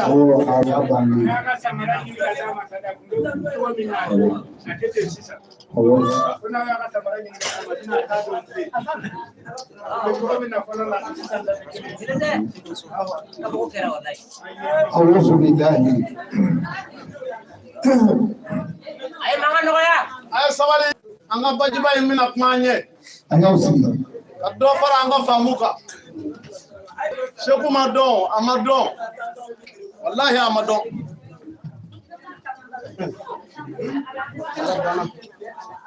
Awɔ, a y'a bannen. Awɔ, awɔ. Awuzu bilahi. A ye sabali, an ka bajiba in bɛna kuma an ɲɛ. A y'aw sigi. Ka dɔ fara an ka faamu kan. Seku ma dɔn, a ma dɔn, walahi a ma dɔn.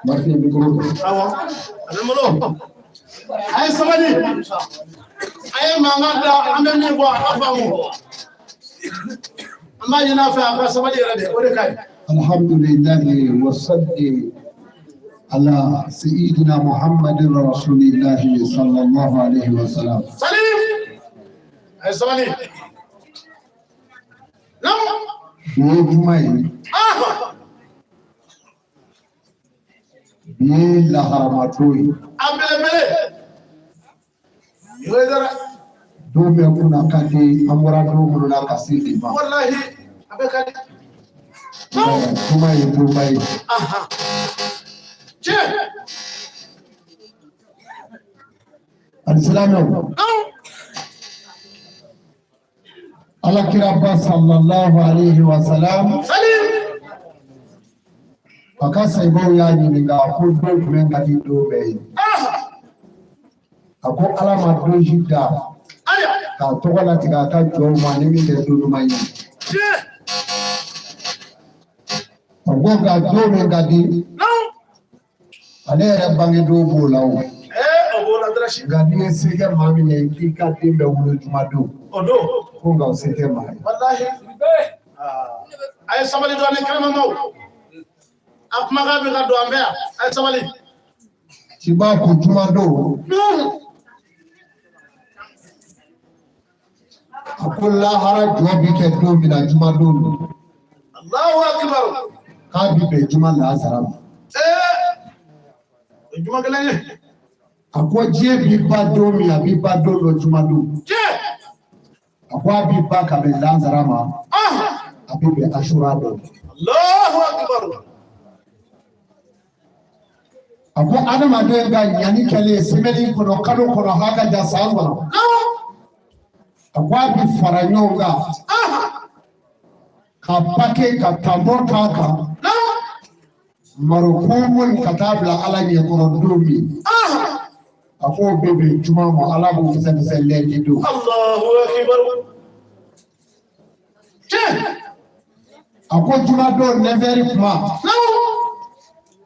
Marfi micro. Awɔ, a bɛ n bolo. A ye sabali, a ye mankan da, an bɛ min fɔ a ka faamu. An b'a ɲini a fɛ a ka sabali yɛrɛ de, o de ka ɲi. Alhamdulillahi wa salli ala sayyidina Muhammadin rasulillahi sallallahu alaihi wa sallam. Sali, a ye sabali. Naamu. Bi ye juma ye, Ah, bi ye laharamato ye. A belebele o ye dɛ. Don bɛ kunna ka di, an bɔra don minnu na ka se bi ma. Walahi a bɛ ka di. Juma ye donba ye. Aha, tiɲɛ. Alisilamɛw, Alakiraba sallallahu alaihi wa sallam, Sali. A ka sahibaw y'a ɲininka ko don jumɛn ka di don bɛɛ ye. A ko Ala ma don si da Aya. K'a tɔgɔ latigɛ a ka jɔnw ma ni min tɛ don ɲuman ye. Tiɲɛ. A ko nka don min ka di, ale yɛrɛ bangedon b'o la o. Ee, o b'o la dɛrɛsi. Nka n'i ye se kɛ maa min ye k'i ka den bɛ wolo juma don, O don. Ko nka o se tɛ maa ye. Walahi a ye sabali dɔɔni, kɛnɛmamaw, a kumakan bɛ ka don an fɛ yan, a ye sabali. Ciba ko juma don, a ko lahara jɔ bi kɛ don min na, juma don don. Allahu akbar. K'a bi bɛn juma lansara ma. Ee, o ye juma kelen ye. A ko diɲɛ bi ban don min, a bi ban don dɔ juma don. Tiɲɛ. A ko a bi ban ka bɛn lansara ma, a bi bɛn asura dɔ ma. Allahu akbar. A ko adamaden ka ɲani kɛlen semaine kɔnɔ, kalo kɔnɔ, haka ja san kɔnɔ, a ko a bi fara ɲɔgɔn kan ka pake ka tanbɔ k'a kan marokoko ka taa bila Ala ɲɛkɔrɔ don min, a k'o bɛ bɛn juma ma, Ala b'o fɛsɛfɛsɛ lundi don. Allahu akbar, tiɲɛ. A ko juma don 9 heures kuma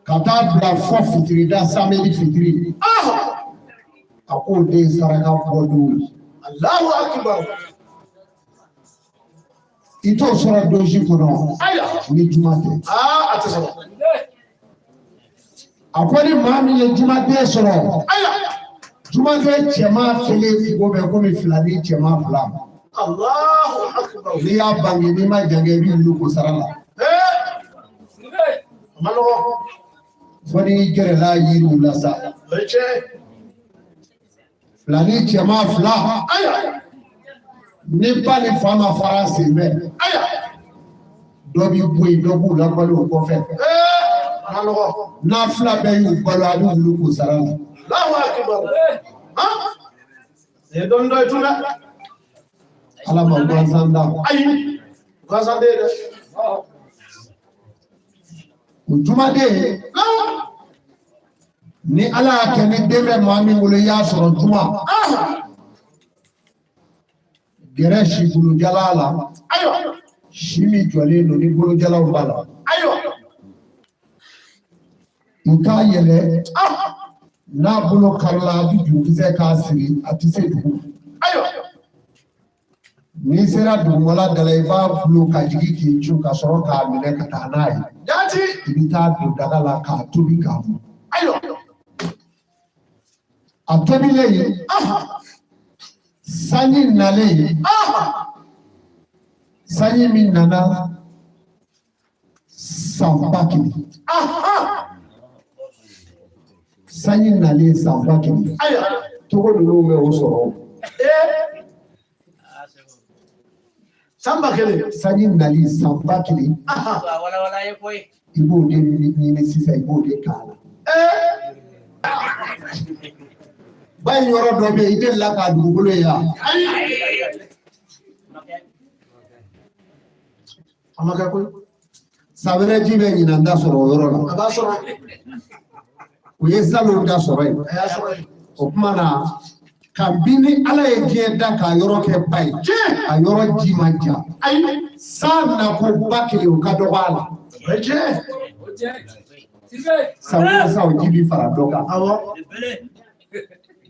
ka taa bila fɔ fitirida, samedi fitiri, a k'o de ye saraka bɔ don ye. Allahu akbar. I t'o sɔrɔ don si kɔnɔ Ayiwa. ni juma tɛ. Aa, a tɛ sɔrɔ. A ko ni maa min ye jumaden sɔrɔ, Ayiwa. jumaden cɛman kelen kungo bɛ komi filani cɛman fila. Allahu akbar. N'i y'a bange, n'i ma jange, i b'i wuli ko sara la. Ee, a ma nɔgɔ. Fo n'i gɛrɛla yiriw la sa. O ye tiɲɛ ye. Filani cɛman fila, Ayiwa. ni ba ni fa ma fara sen fɛ, Ayiwa. dɔ b'i bɔ yen, dɔ b'u labalo o kɔfɛ. Ee, a ma nɔgɔ. N'a fila bɛɛ y'u balo, a bɛ wuli k'u sara la. Allahu akbar, han, nin ye dɔnni dɔ ye tun dɛ. Ala ma gansan da. Ayi, gansan tɛ yen dɛ. O jumaden, ni Ala y'a kɛ ni den bɛ maa min bolo, i y'a sɔrɔ juma, gɛrɛ si bolojala la. Ayiwa. Si min jɔlen don ni bolojalaw b'a la, Ayiwa. I k'a yɛlɛ n'a bolo karila, a bɛ jurukisɛ k'a siri, a tɛ se dugu. Ayiwa. N'i sera dugumala da la, i b'a bolo ka jigin k'i cun ka sɔrɔ k'a minɛ ka taa n'a ye. Jaati. I bɛ taa don daga la k'a tobi k'a mɔ. Ayiwa. A tobilen, sanji nalen, sanji min nana san 1000, sanji nalen san 1000. Ayiwa. Togo ninnu bɛ o sɔrɔ. Ee. San 1000. Sanji nali san 1000. I b'o de ɲini sisan, i b'o de k'a la. Ba in yɔrɔ dɔ bɛ yen, i delila k'a dugukolo ye wa? A ma kɛ koyi. San wɛrɛ ji bɛ ɲinan da sɔrɔ o yɔrɔ la. A b'a sɔrɔ. U ye salon da sɔrɔ yen. A y'a sɔrɔ yen. O tuma na, kabini Ala ye diɲɛ da k'a yɔrɔ kɛ ba ye, a yɔrɔ ji ma ja. Ayi. San nako 1000 o ka dɔgɔ a la. O ye tiɲɛ. San o san o ji bi fara dɔ kan. Awɔ.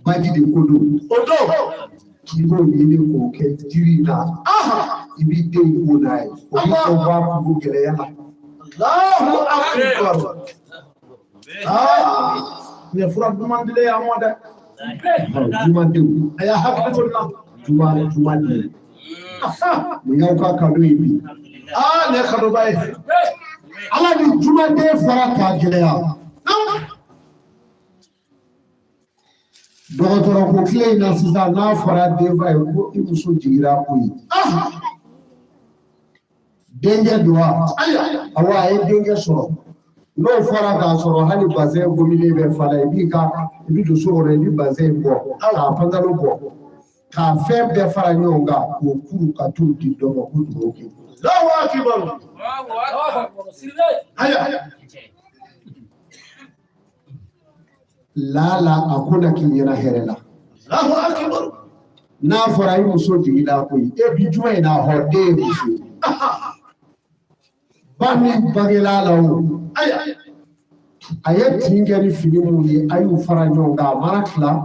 Baji de ko don. O don. K'i b'o ɲini k'o kɛ jiri in na. I b'i den ko n'a ye. O b'i dɔ bɔ a kungo gɛlɛya la. Allahu akbar. Aa, nin ye fura duman dilen ye an ma dɛ. Jumadenw. A y'a hakili to nin na. Jumaden. Mun y'aw ka kado ye bi? Aa, nin ye kadoba ye. Ala ni jumaden fara k'a gɛlɛya. Dɔgɔtɔrɔ ko tile in na sisan, n'a fɔra denfa ye ko i muso jiginra koyi. Denkɛ don wa? Awɔ, a ye denkɛ sɔrɔ. N'o fɔra k'a sɔrɔ hali bazɛn gomilen bɛ fa la, i b'i ka i bɛ don so kɔnɔ, i bɛ bazɛn bɔ k'a pantalon bɔ k'a fɛn bɛɛ fara ɲɔgɔn kan k'o kuru ka t'o di dɔ ma ko dugawu kɛ. Allahu akbar. Ayiwa. Lala a ko na k'i ɲɛna hɛrɛ la. Allahu akbar. N'a fɔra i muso jiginna koyi, e bi juma in na hɔ den ye muso ye. Ba min bangela la o. Ayiwa. A ye tin kɛ ni fini mun ye, a y'u fara ɲɔgɔn kan, a mana tila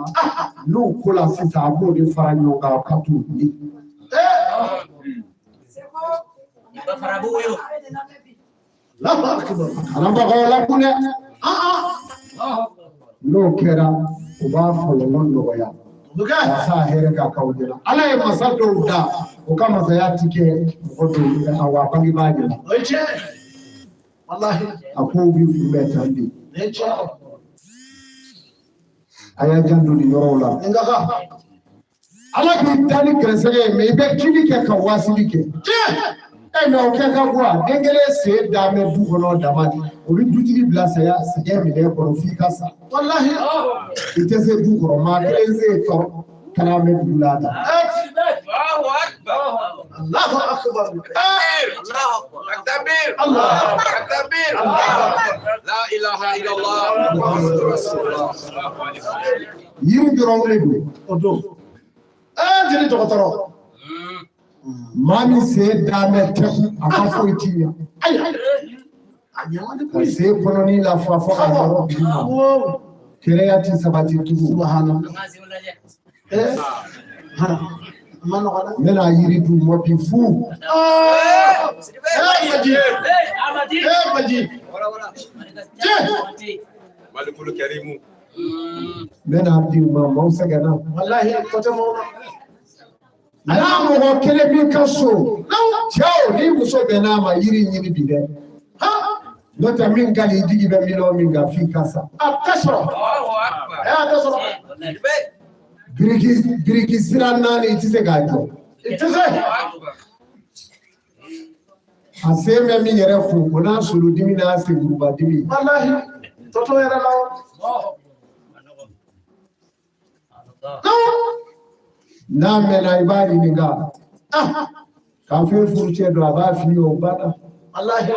n'u ko la sisan, a b'o de fara ɲɔgɔn kan ka t'u di. Allahu akbar. Kalanbagaw la kun dɛ. N'o kɛra, u b'a kɔlɔlɔ nɔgɔya. Walasa hɛrɛ ka k'aw ɲɛna. Ala ye masa dɔw da, o ka masaya ti kɛ mɔgɔ dɔw ye, awɔ, a bangebaa ɲɛna. O ye tiɲɛ. Walahi. A kow b'i kunbɛn tan de. Nin ye tiɲɛ. A y'a janto nin yɔrɔw la. Nin ka kan. Ala k'i da ni gɛrɛsɛgɛ ye, mɛ i bɛ kini kɛ ka wasili kɛ. Tiɲɛ. E mɛ o kɛ ka go a den kelen sen da bɛ du kɔnɔ dama de. O bɛ dutigi bila saya sɛgɛn minɛ kɔrɔ f'i ka sa. Walahi. I tɛ se du kɔrɔ, maa kelen se tɔrɔ kana mɛn dugu la da. Allahu akbar. Takbir. Allah. Takbir. La ilaha illallah. Muhammadur Rasulullah. Yiri dɔrɔn de don. O don. Jeli dɔgɔtɔrɔ. Maa min sen da bɛ tɛku, a ka foyi t'i ɲɛ. Ayiwa. A ɲɛ man di Ka koyi. sen kɔnɔni lafa fo ka yɔrɔ bi ma. Awɔ. Kɛnɛya ti sabati tugun. Subhanallah. A ma nɔgɔ dɛ. N bɛna yiri d'u ma bi fu. Baji. Baji. Tiɲɛ. Malikul Karimu. N bɛna di u ma, maaw sɛgɛnna. Walahi, ko tɛ maaw la. N'a mɔgɔ kelen b'i ka so, cɛw ni muso bɛnn'a ma, yiri ɲini bi dɛ. N'o tɛ min ka di i jigi bɛ miliyɔn min kan f'i ka sa. A tɛ sɔrɔ. A tɛ sɔrɔ. Biriki sira naani i tɛ se k'a jɔ. I tɛ se. A sen bɛ min yɛrɛ kun, o n'a solodimi n'a senkurubadimi. Walahi, tɔ t'o yɛrɛ la o. N'a mɛnna i b'a ɲininka. K'a fɔ e furucɛ don, a b'a f'i ye o banna. Walahi.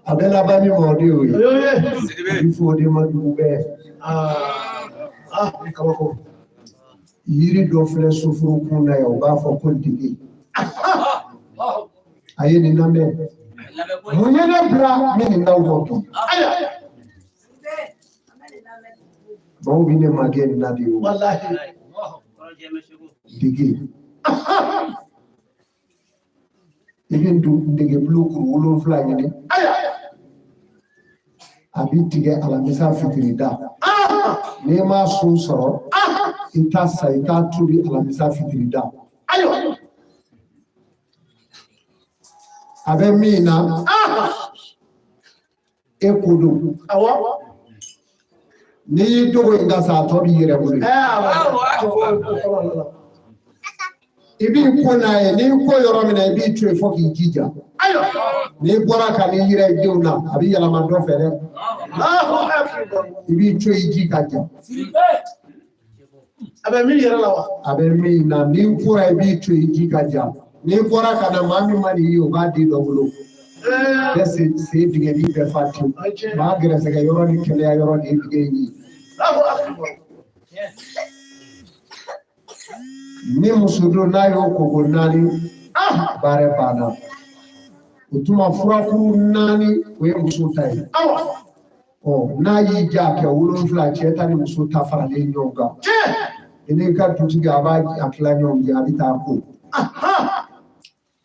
A bɛ laban min ma o de y'o ye. O y'o ye. A bɛ fɔ o de ma dugu bɛɛ. Aa, nin kabako. Yiri dɔ filɛ soforokun na yan, u b'a fɔ ko dege. A ye nin lamɛn. Mun ye ne bila min nin d'aw ma bi? Ayiwa. Maaw bɛ ne magɛn nin na de o. Walahi. Dege. I bɛ degebulu kuru 7 ɲini. Ayiwa. A b'i tigɛ alamisa fitiri da. N'i m'a sun sɔrɔ, i t'a san, i k'a tobi alamisa fitiri da. Ayiwa. A bɛ min na, e ko don. Awɔ. N'i y'i dogo in ka sa, a tɔ b'i yɛrɛ bolo. Awɔ. I b'i ko n'a ye, n'i ko yɔrɔ min na, i b'i to yen fo k'i jija. Ayiwa. N'i bɔra ka n'i yira i denw na, a bɛ yɛlɛma dɔ fɛ dɛ. Allahu akbar. I b'i to i ji ka ja. A bɛ min yɛrɛ la wa? A bɛ min na, n'i kora, i b'i to i ji ka ja. N'i bɔra ka na, maa min ma n'i ye, o b'a di dɔ bolo. Bɛɛ sen sen dingɛnin bɛɛ fa tewu. Maa gɛrɛsɛgɛ yɔrɔ ni kɛnɛya yɔrɔ de ye dingɛ in ye. Allahu akbar. Ni muso don, n'a y'o koko naani, baara banna. O tuma furakuru naani, o ye muso ta ye. Awa. Ɔ, n'a y'i ja kɛ wolonfila, cɛ ta ni muso ta faralen ɲɔgɔn kan. Tiɲɛ. I n'i ka dutigi, a b'a a tila ɲɔgɔn cɛ, a bɛ taa ko.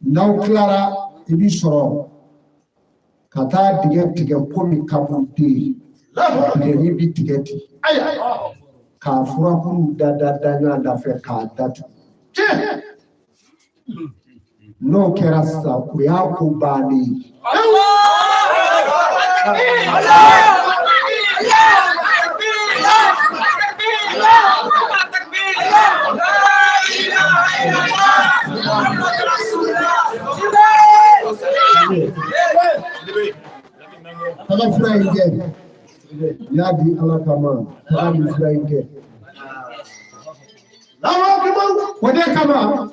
N'aw tilara, i bi sɔrɔ ka taa dingɛ tigɛ komi kaburuden. Dingɛnin bi tigɛ ten. Ayiwa. K'a furakuru da da da ɲɔgɔn da fɛ k'a datugu. Tiɲɛ. N'o kɛra sisan, o y'a ko bannen ye. Taga fura in kɛ. N y'a di Ala kama, taga nin fura in kɛ. Allahu akbar. O de kama,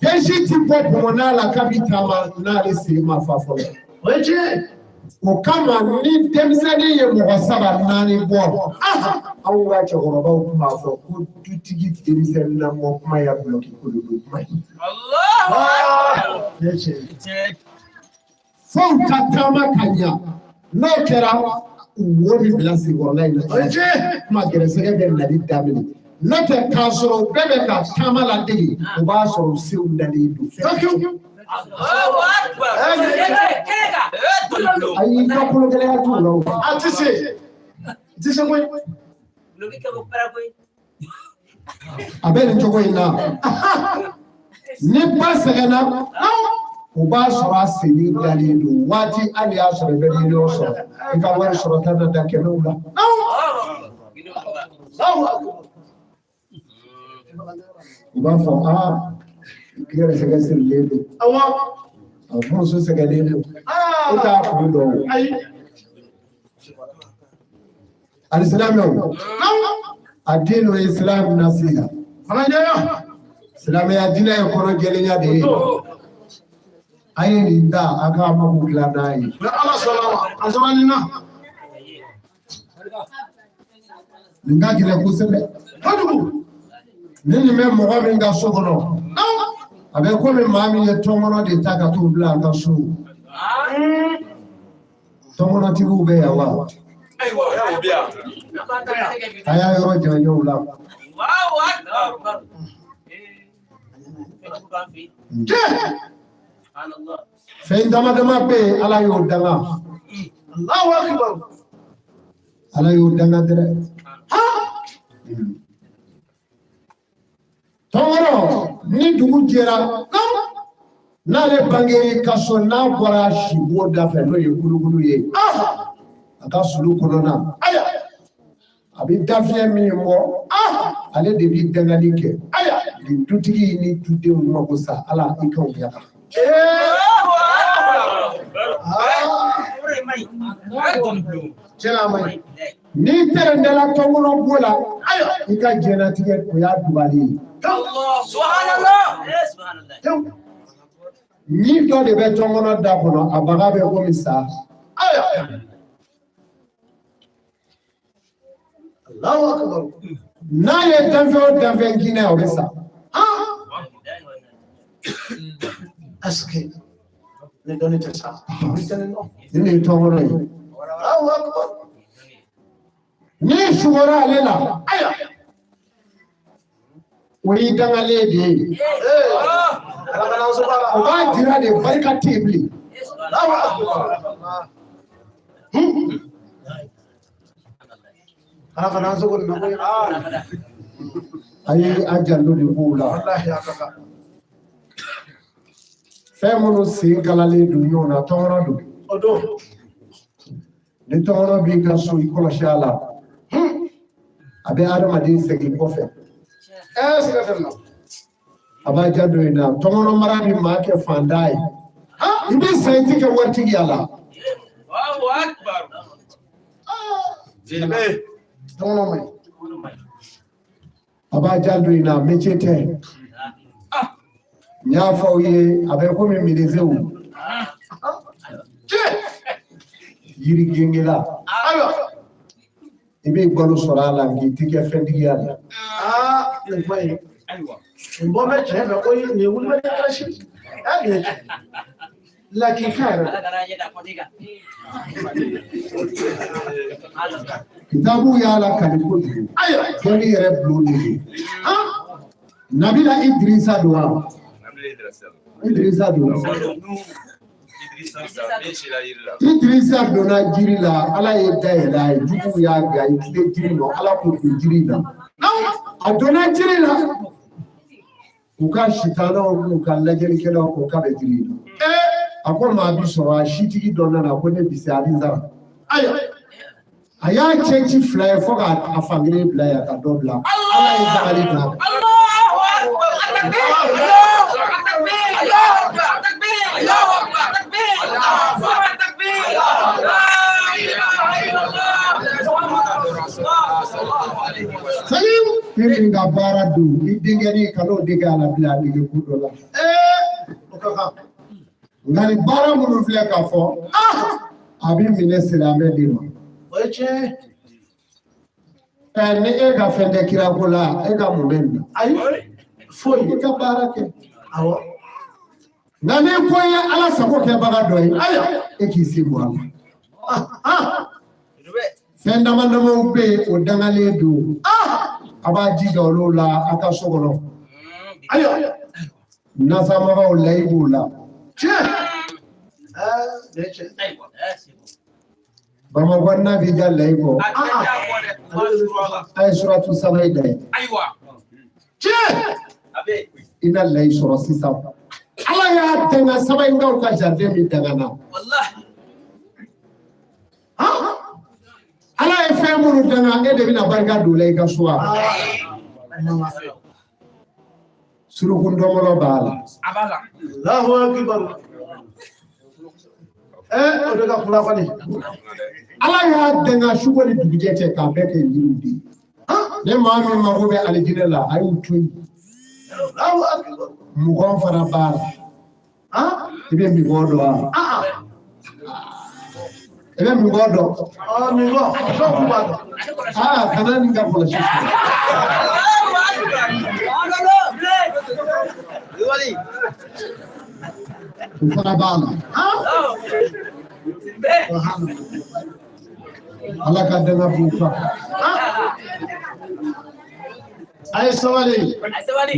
den si ti bɔ bɔnbɔnna la k'a bi taama n'ale sen ma fa fɔlɔ. O ye tiɲɛ. O kama, ni denmisɛnnin ye mɔgɔ saba naani bɔ, anw ka cɛkɔrɔbaw tun b'a fɔ ko dutigi denmisɛnnin lamɔ kuma ya bulɔki kolodon kuma ye. O ye tiɲɛ. Fo u ka taama ka ɲa. N'o kɛra, wo bɛ bila senkɔrɔla in O ye na. tiɲɛ. Kuma gɛrɛsɛgɛ bɛ nali daminɛ. N'o tɛ, k'a sɔrɔ u bɛɛ bɛ ka taama ladege, o b'a sɔrɔ u senw dalen don. Thank you. Ayi, i ka kologɛlɛya t'o la o. A tɛ se. I tɛ se koyi. A bɛ nin cogo in na. Ni ba sɛgɛnna, o b'a sɔrɔ a senni dalen don. Waati hali y'a sɔrɔ i bɛ miliyɔn sɔrɔ, i ka wari sɔrɔ ta na da kɛmɛw la. Allahu akbar. U b'a fɔ aa, gɛrɛsɛgɛ sirilen don. Awɔ. A muso sɛgɛnnen don. E t'a kun dɔn o. Ayi. Alisilamɛw, addinu islam nasiha. Kɔnɔjɛya. Silamɛya diinɛ ye kɔnɔjɛlenya de ye. A ye nin ta, a k'a mako dilan n'a ye. Ni Ala sɔnna ma, a sɔrɔ nin na. Nin ka gɛlɛn kosɛbɛ. Kojugu. Ni nin bɛ mɔgɔ min ka so kɔnɔ, a bɛ komi maa min ye tɔnkɔnɔ de ta ka t'o bila a ka so. Tɔnkɔnɔtigiw bɛ yan wa? A y'a yɔrɔ janya u la. Tiɲɛ. Fɛn dama dama bɛ yen, Ala y'o danga. Allahu akbar. Ala y'o danga dɛrɛ. Tɔnkɔnɔ, ni dugu jɛra, n'ale bange ka so, n'a bɔra sibo da fɛ, n'o ye kulukulu ye, a ka sulu kɔnɔna, Ayiwa. a bɛ dafiɲɛ min bɔ, ale de bɛ dangali kɛ. Ayiwa. Nin dutigi ni dudenw mako sa, Ala i ka o yafa. Tiɲɛ na, a ma ɲi. N'i tɛrɛndɛla tɔnkɔnɔ bo la, Ayiwa. i ka diɲɛlatigɛ, o y'a dugalen ye. Ni dɔ de bɛ tɔnkɔnɔ da kɔnɔ, a baga bɛ komi sa. Ayiwa. Allahu akbar. N'a ye danfɛn o danfɛn jinɛ, o bɛ sa. Est-ce que ne dɔnni tɛ sa? Ni tɛ nin dɔn. Nin de ye tɔnkɔnɔ ye. Allahu akbar. N'i sugora ale la, Ayiwa. o y'i dangalen de ye. Ala kana an sɔrɔ a la. O b'a jira de barika tɛ yen bilen. Allahu akbar. Ala kana an sɔrɔ nin na koyi. A ye a janto de kow la. Walahi a ka kan. Fɛn minnu sen kalalen don ɲɔgɔn na, tɔnkɔnɔ don. O don. Ni tɔnkɔnɔ b'i ka so, i kɔlɔsi a la. A bɛ adamaden segin kɔfɛ. Ɛɛ, siga tɛ nin na. A b'a janto in na, tɔmɔnɔ mara bɛ maa kɛ fantan ye. I bɛ sa, i ti kɛ waritigi a la. Allahu akbar. Tɔmɔnɔ ma ɲi. A b'a janto in na, métier tɛ. N y'a fɔ aw ye, a bɛ komi menuisier, yiri gengela. Ayiwa. I bɛ balo sɔrɔ a la, nka i ti kɛ fɛntigiya la. Aa, nin kuma in, nin bɔ bɛ tiɲɛ fɛ ko nin ye wulibali kɛra sini. Aa, nin ye tiɲɛ lakika yɛrɛ. Kitabu y'a lakali kojugu. Ayiwa. Dɔnni yɛrɛ bulon de don. Nabila Idrissa don wa? Idrissa don. Idrissa donna jiri la, Ala ye da yɛlɛ a ye, juguw y'a gɛn, a ye tile jiri nɔ, Ala k'o don jiri in na. A donna jiri la, u ka sitanɛw n'u ka lajɛlikɛlaw ko k'a bɛ jiri in na. A ko maa bi sɔrɔ, a sitigi dɔ nana ko ne bi se, a bɛ n sara. Ayiwa. A y'a cɛ ci fila ye fo k'a fankelen bila yan ka dɔ bila. Ala ye dabali d'a ma. Allahu akbar. Takbir. Allahu takbir. Allahu akbar. Takbir. Allahu akbar. Takbir. Allahu akbar. Takbir. La ilaha illallah. Muhammadur Rasulullah sallallahu alaihi wasallam. Salim, i min ka baara don, i denkɛnin kan'o dege a la bilen, a dege ko dɔ la. O ka kan. Nka nin baara minnu filɛ k'a fɔ, a bɛ minɛ silamɛ de ma. O ye tiɲɛ ye. Ɛ, ni e ka fɛn tɛ kirako la, e ka mun bɛ nin na? Ayi, foyi. I ka baara kɛ. Awɔ. Nka n'i ko i ye Ala sago kɛbaga dɔ ye, Ayiwa. e k'i se bɔ a la. Fɛn dama damaw bɛ yen, o dangalen don. A b'a jija olu la a ka so kɔnɔ. Ayiwa. Nasamagaw layi b'u la. Tiɲɛ. Aa, nin ye tiɲɛ. Bamakɔ n'a b'i ka layi bɔ, a ye suratu saba in da ye. Ayiwa. Tiɲɛ. I na layi sɔrɔ sisan. Ala y'a danga saba in kaw ka jardin min danga na. Wallahi. Ala ye fɛn minnu danga, e de bɛna barika don o la i ka so wa? Surukun dɔmɔlɔ b'a la. Abala. Allahu akbar. O de ka kula kɔni. Ala y'a danga suko ni dugujɛ cɛ k'a bɛɛ kɛ yiriw de ye. Ni maa min mago bɛ alijinɛ la, a y'u to yen. Allahu akbar. Mugan fana b'a la. I bɛ migɔn dɔn wa? I bɛ migɔn dɔn? Ɔ, min kɔ, dɔw k'u b'a dɔn. Aa, kana nin ka kɔlɔsi sɔrɔ. Allahu akbar. O fana b'a la. Ala ka danga b'u kan. A ye sabali.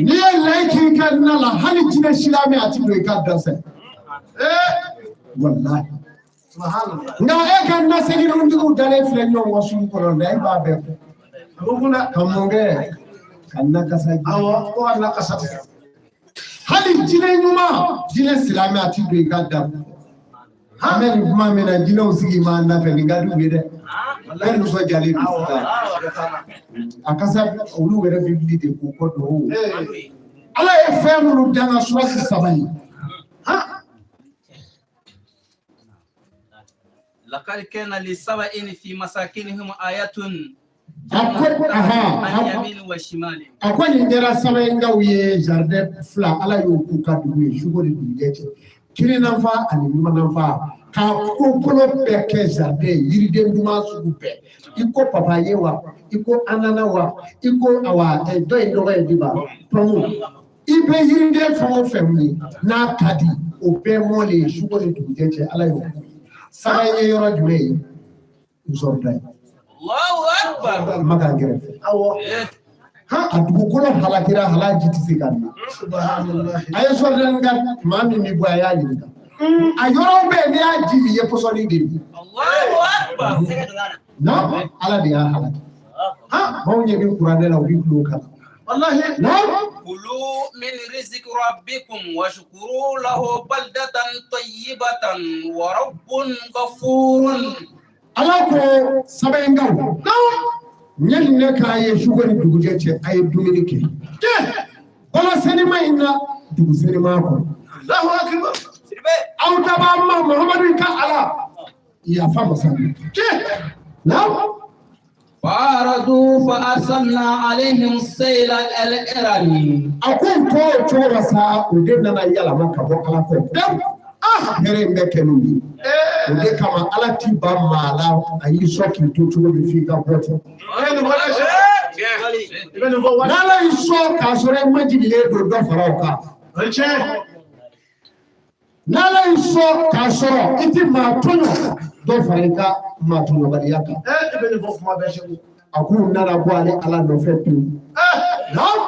N'i ye layi k'i ka na la, hali jinɛ silamɛ a ti don i ka da fɛ. Walahi. Subhanallah. Nka e ka nasegintigiw dalen filɛ ɲɔgɔn ka sugu kɔnɔ, layi b'a bɛɛ fɔ. A ko kunna. Ka mun kɛ? Ka nakasa ji. Awɔ, ko ka na kasa tigɛ. Hali jinɛ ɲuman, jinɛ silamɛ a ti don i ka da. An bɛ nin kuma min na, jinɛw sigi m'an nafɛ, nin ka di u ye dɛ. Bɛɛ nisɔndiyalen don sisan. A kasa, olu yɛrɛ bɛ wuli de k'u kɔ don. Ala ye fɛn minnu dan ka surasi saba ye. لقد كان للسبع في مساكنهم آية A ko ahan, عن يمين وشمال. A ko nin kɛra sabayinkaw ye, jardin fila Ala y'o k'u ka dugu ye suko ni dugujɛ cɛ. Kirinanfa ani ɲumananfa, k'a ko kolo bɛɛ kɛ jardin ye, yiriden duman sugu bɛɛ. I ko papaye wa, i ko anana wa, i ko awa dɔ in tɔgɔ ye di ba pɔmu. I bɛ yiriden fɛn o fɛn min n'a ka di, o bɛɛ mɔlen ye suko ni dugujɛ cɛ, Ala y'o k'u ye. Saba ye yɔrɔ jumɛn ye? Nsɔrɔda ye. Allahu akbar. Makan kɛrɛfɛ. Awɔ. A dugukolo halakira, halaji tɛ se ka min. Subhanallah. A ye sɔrɔdani ka maa min bɛ bɔ, a y'a ɲininka. A yɔrɔ bɛɛ n'i y'a ji min, i ye pɔsɔni de min. Allahu akbar. Non, Ala de y'a halaki. Maaw ɲɛ bɛ kuranɛ la, u bɛ tulo kalan. Wallahi. Non. كلوا من رزق ربكم واشكروا له بلدة طيبة ورب غفور. Ala ko sɛbɛnkaw, n ye nin ne k'a ye suko ni dugujɛ cɛ, a ye dumuni kɛ. Balo senima in na dugu senima kɔnɔ. Allahu akbar. Aw dabaa ma Muhammadu ka Ala yafa masa. Tiɲɛ. Naam. فأعرضوا فأرسلنا عليهم السيل العرم A ko u to o cogo la sa, u de nana yɛlɛma ka bɔ Ala kɔ pewu. Hɛrɛ in bɛ kɛ n'u ye. O de kama Ala ti ban maa la, a y'i sɔn k'i to cogo min f'i ka bɔ ten. I bɛ nin fɔ dɛ Seku. I bɛ nin fɔ wa. N'Ala y'i sɔn k'a sɔrɔ i majigilen don dɔ fara o kan. O ye tiɲɛ. N'Ala y'i sɔn k'a sɔrɔ i ti maa tɔɲɔ, dɔ fara i ka maa tɔɲɔbaliya kan. I bɛ nin fɔ kuma bɛɛ Seku. A k'u nana bɔ ale Ala nɔfɛ pewu. Naam.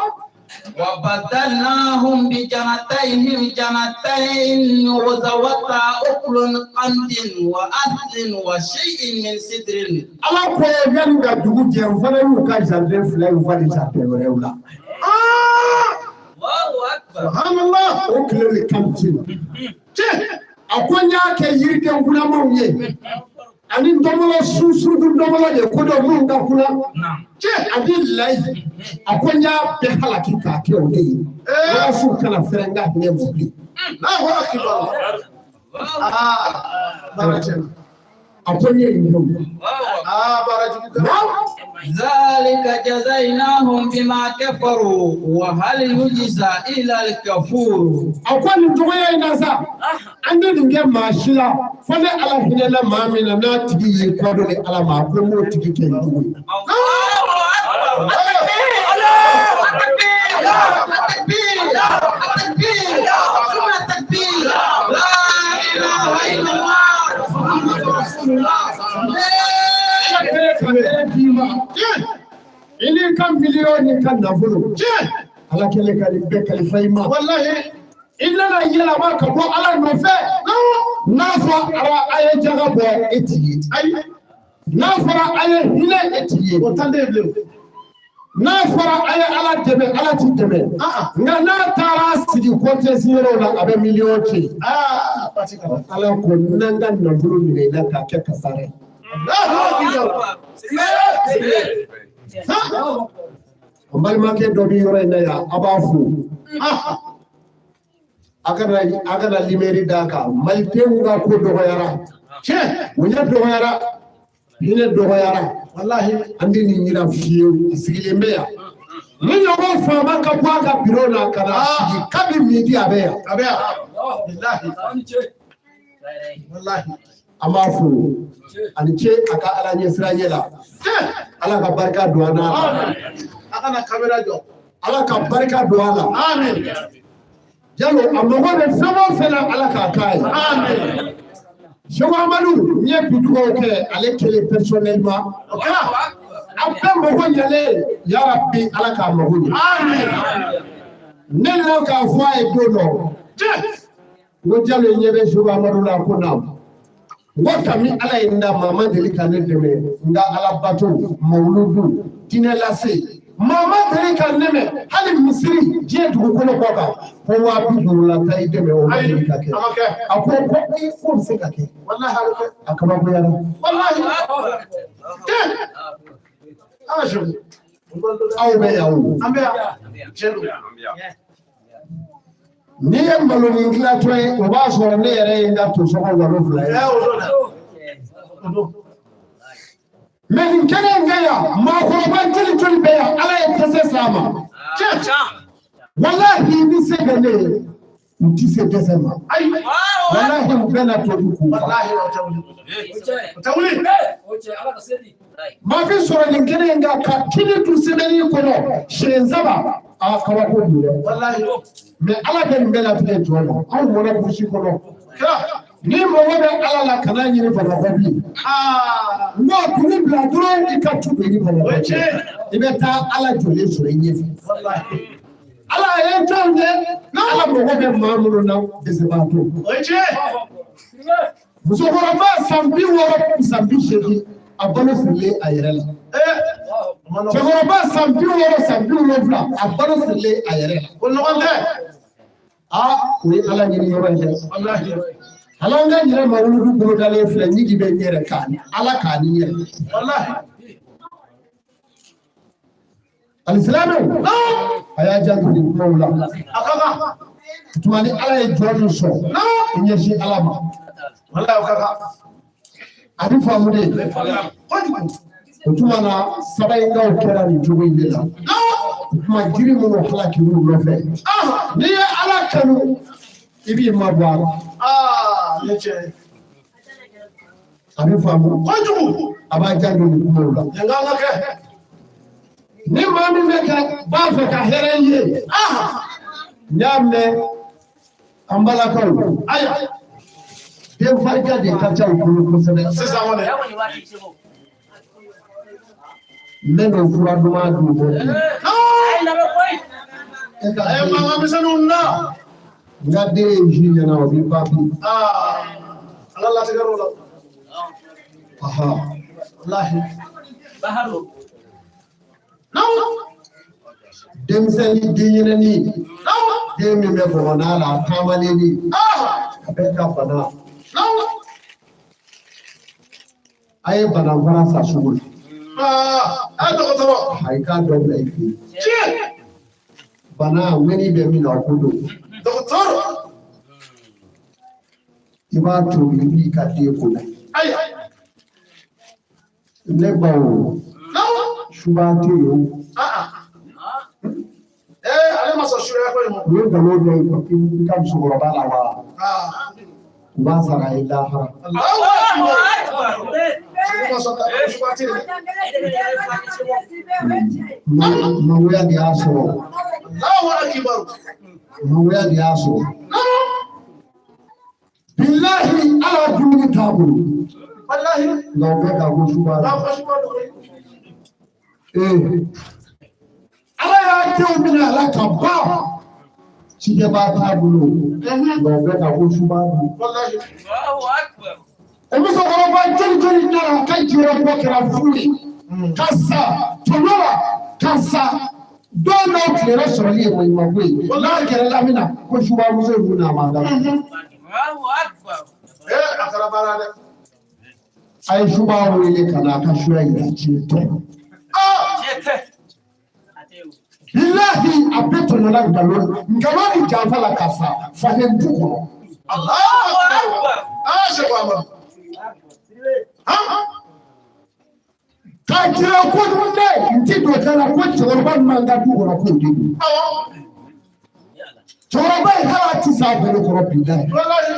وبدلناهم بجنتيهم جنتين ذواتا أكل خمط وأثل وشيء من سدر. Ala ko yanni ka dugu jɛ, n fana y'u ka jardin fila in falen jardin wɛrɛw la. الله أكبر. Subhanallah. O tile de kan ci. Tiɲɛ. A ko n y'a kɛ yiriden kunamaw ye ani ntɔmɔlɔ susuruku ntɔmɔlɔ de ko dɔ minnu ka kunna. Tiɲɛ. Ani layi, a ko n y'a bɛɛ halaki k'a kɛ o de ye walasa u kana fɛrɛ n ka hinɛ mɔ bilen. Allahu akbar. Aa baara tiɲɛna. A ko n ye nin don. Aa baara jugu kɛra. Naam. ذلك جزيناهم بما كفروا وهل يجزى إلا الكفور. A ko nin cogoya in na sa, an tɛ nin kɛ maa si la fo ne Ala hinɛna maa min na, n'a tigi y'i kɔ don ni Ala ma, a ko n b'o tigi kɛ n jugu ye. الله أكبر. التكبير التكبير التكبير ثم التكبير لا إله إلا الله محمد رسول الله. Ala kɛlen ka hɛrɛ d'i ma, i n'i ka miliyɔn n'i ka nafolo, Ala kɛlen ka nin bɛɛ kalifa i ma. Walahi. I nana yɛlɛma ka bɔ Ala nɔfɛ. N'a fɔra a ye jaga bɔ, e t'i ye. Ayi. N'a fɔra a ye hinɛ, e t'i ye. O tan tɛ yen bilen. N'a fɔra a ye Ala dɛmɛ, Ala t'i dɛmɛ. Nka n'a taara sigi kɔntɛsi yɔrɔw la, a bɛ miliyɔn ci. Aa pati kala. Ala ko n'an ka nafolo minɛ i la k'a kɛ kasara ye. Allahu akbar. An balimakɛ dɔ bɛ yɔrɔ in na yan, a b'a fo. A kana limeri d'a kan. Malidenw ka ko dɔgɔyara. Tiɲɛ. Bonya dɔgɔyara, hinɛ dɔgɔyara. Walahi. An tɛ nin yira fiyewu, a sigilen bɛ yan. Ni ɲɔgɔn faama ka bɔ a ka biro la ka na sigi kabi midi, a bɛ yan. A bɛ yan. Walahi. Walahi. An b'a fo, a ni ce a ka Ala ɲɛsiranɲɛ la. Tiɲɛ. Ala ka barika don an na. Amin. A kana kamera jɔ. Ala ka barika don a la. Amin. Jalo, a mago bɛ fɛn o fɛn na, Ala k'a k'a ye. Amin. Seko Amadu, n ye bi dugawu kɛ ale kelen personnellement. O kɛra. A bɛɛ mago ɲɛlen, yarabi Ala k'a mago ɲɛ. Amin. Ne nana k'a fɔ a ye don dɔ. Tiɲɛ. N ko Jalo, ɲɛ bɛ Seko Amadu la ko naam. N ko kami Ala ye n da, maa ma deli ka ne dɛmɛ n ka Ala bato, mawuludu, diinɛ lase. Maa ma deli ka ne dɛmɛ hali misiri diɲɛ dugukolo kɔ kan ko 50 000 la taa i dɛmɛ, o ma deli ka kɛ. A ma kɛ. A ko ko i k'o bɛ se ka kɛ. Walahi a bɛ kɛ. A kabakoyara. Walahi. Tiɲɛ. Aa Seku. Aw bɛ yan o. An bɛ yan. Tiɲɛ don. N'i ye malonin dilatɔ ye, o b'a sɔrɔ ne yɛrɛ ye n ka tosɔngɔ walo fila ye. Ɛ o don dɛ. O don. Mɛ nin kɛnɛ in kɛ yan, maakɔrɔba joli joli bɛ yan, Ala ye dɛsɛ s'a ma. Tiɲɛ. Walahi, i bɛ se ka ne ye, u ti se dɛsɛ ma. Ayi. Walahi, u bɛɛ na tobi k'u fa. Walahi o tɛ wuli. O tɛ wuli. Maa bɛ sɔrɔ nin kɛnɛ in kan ka kini dun semaine kɔnɔ siɲɛ saba, a kabako don dɛ. Walahi. Mɛ Ala bɛ nin bɛɛ latigɛ jɔn na, anw mɔnɛ burusi kɔnɔ. Kɛra. Ni mago bɛ Ala la, kana ɲini Bamakɔ bilen. Aa. N k'o dugu bila dɔrɔn, i ka tu don i ni Bamakɔ O ye cɛ. tiɲɛ. I bɛ taa Ala jɔlen sɔrɔ i ɲɛfɛ. Walahi. Ala ye jɔn ye n'Ala mago bɛ maa minnu na, dɛsɛbaatɔ. O ye tiɲɛ. Musokɔrɔba san 60, san 80, a balo sirilen a yɛrɛ la. Ee. O ma nɔgɔn. Cɛkɔrɔba san 60, san 70, a balo sirilen a yɛrɛ la. O nɔgɔn tɛ. Aa, o ye Ala ɲini yɔrɔ ye dɛ. Walahi. Ala an ka ɲinɛ mawuludu bolodalen filɛ, ɲigi bɛ n yɛrɛ k'a ni Ala k'a ni yɛrɛ. Walahi. Alisilamɛw, a y'a janto nin kumaw la. A ka kan. Tuma ni Ala ye jɔn min sɔn, i ɲɛsin Ala ma. Walahi, o ka kan. A bɛ faamu de. Kojugu. O tuma na sabayinkaw kɛra nin cogo in de la. O tuma jiri minnu halakir'u nɔfɛ. N'i ye Ala kanu, i b'i mabɔ a la. Aa, ne cɛ. A bɛ faamu. Kojugu. A b'a janto nin kumaw la. Nin kan ka kɛ. Ni maa min bɛ ka b'a fɛ ka hɛrɛ ye, n y'a mɛn an balakaw, Ayiwa. Den farika de ka ca u bolo kosɛbɛ. Sisan kɔni. N bɛ n'o fura duman d'u ma. E ka A ye den, mankan misɛnninw na. n ka den ye ji ɲɛna, o b'i ba bi. Aa, Ala latigɛr'o la. Aha. Walahi. Denmisɛnnin denyɛrɛnin, den min bɛ bɔgɔda la, a taamalenni, a bɛɛ ka bana. A ye bananfara san sugu la. Aa, a dɔgɔtɔrɔ. A ye k'a dɔ bila i fɛ yen. Tiɲɛ. Bana ŋɛni bɛ min na, o ko don. Dɔgɔtɔrɔ. I b'a tobi, i b'i ka den ko la. Ayiwa. Ne baw, suba tɛ yen o. Aa. Ee, ale ma sɔn suya ko in ma. U ye nkalon dɔ i ka musokɔrɔba la wa? Aa. U b'a sara i lahara. Allahu akbar. Segu ma sɔn ka suba tɛ yen. Mangoya de y'a sɔrɔ. Allahu akbar. Mangoya de y'a sɔrɔ. Bilahi, Ala dumuni t'a bolo. Walahi. Nka o bɛɛ ka ko suba la. N'a fɔ suba don. Ee, Ala y'a denw minɛ a la ka ban. Cikɛbaa t'a bolo. Nka o bɛɛ ka ko suba don. Walahi. O musokɔrɔba joli joli nana ka jiyɔrɔ bɔ kɛra fu ye. Ka sa tɔɲɔ la, ka sa don dɔw tilera sɔrɔli ye maɲumanko ye. N'a gɛrɛla min na ko subamuso ninnu n'a ma da. Ee, a kɛra baara dɛ. A ye suba wele ka na a ka suya yira diɲɛ tɔ. Aa. Bilahi, a bɛɛ tɔɲɔla nkalon nkalon ni janfa la ka sa faden du kɔnɔ. Allahu akbar. Aa, Segu Amadu. Han. K'a jira ko ne n ti don da la ko cɛkɔrɔba min b'an ka du kɔnɔ k'o de don. Awɔ. Cɛkɔrɔba in hali a ti s'a bolo kɔrɔ bilahi. Walahi.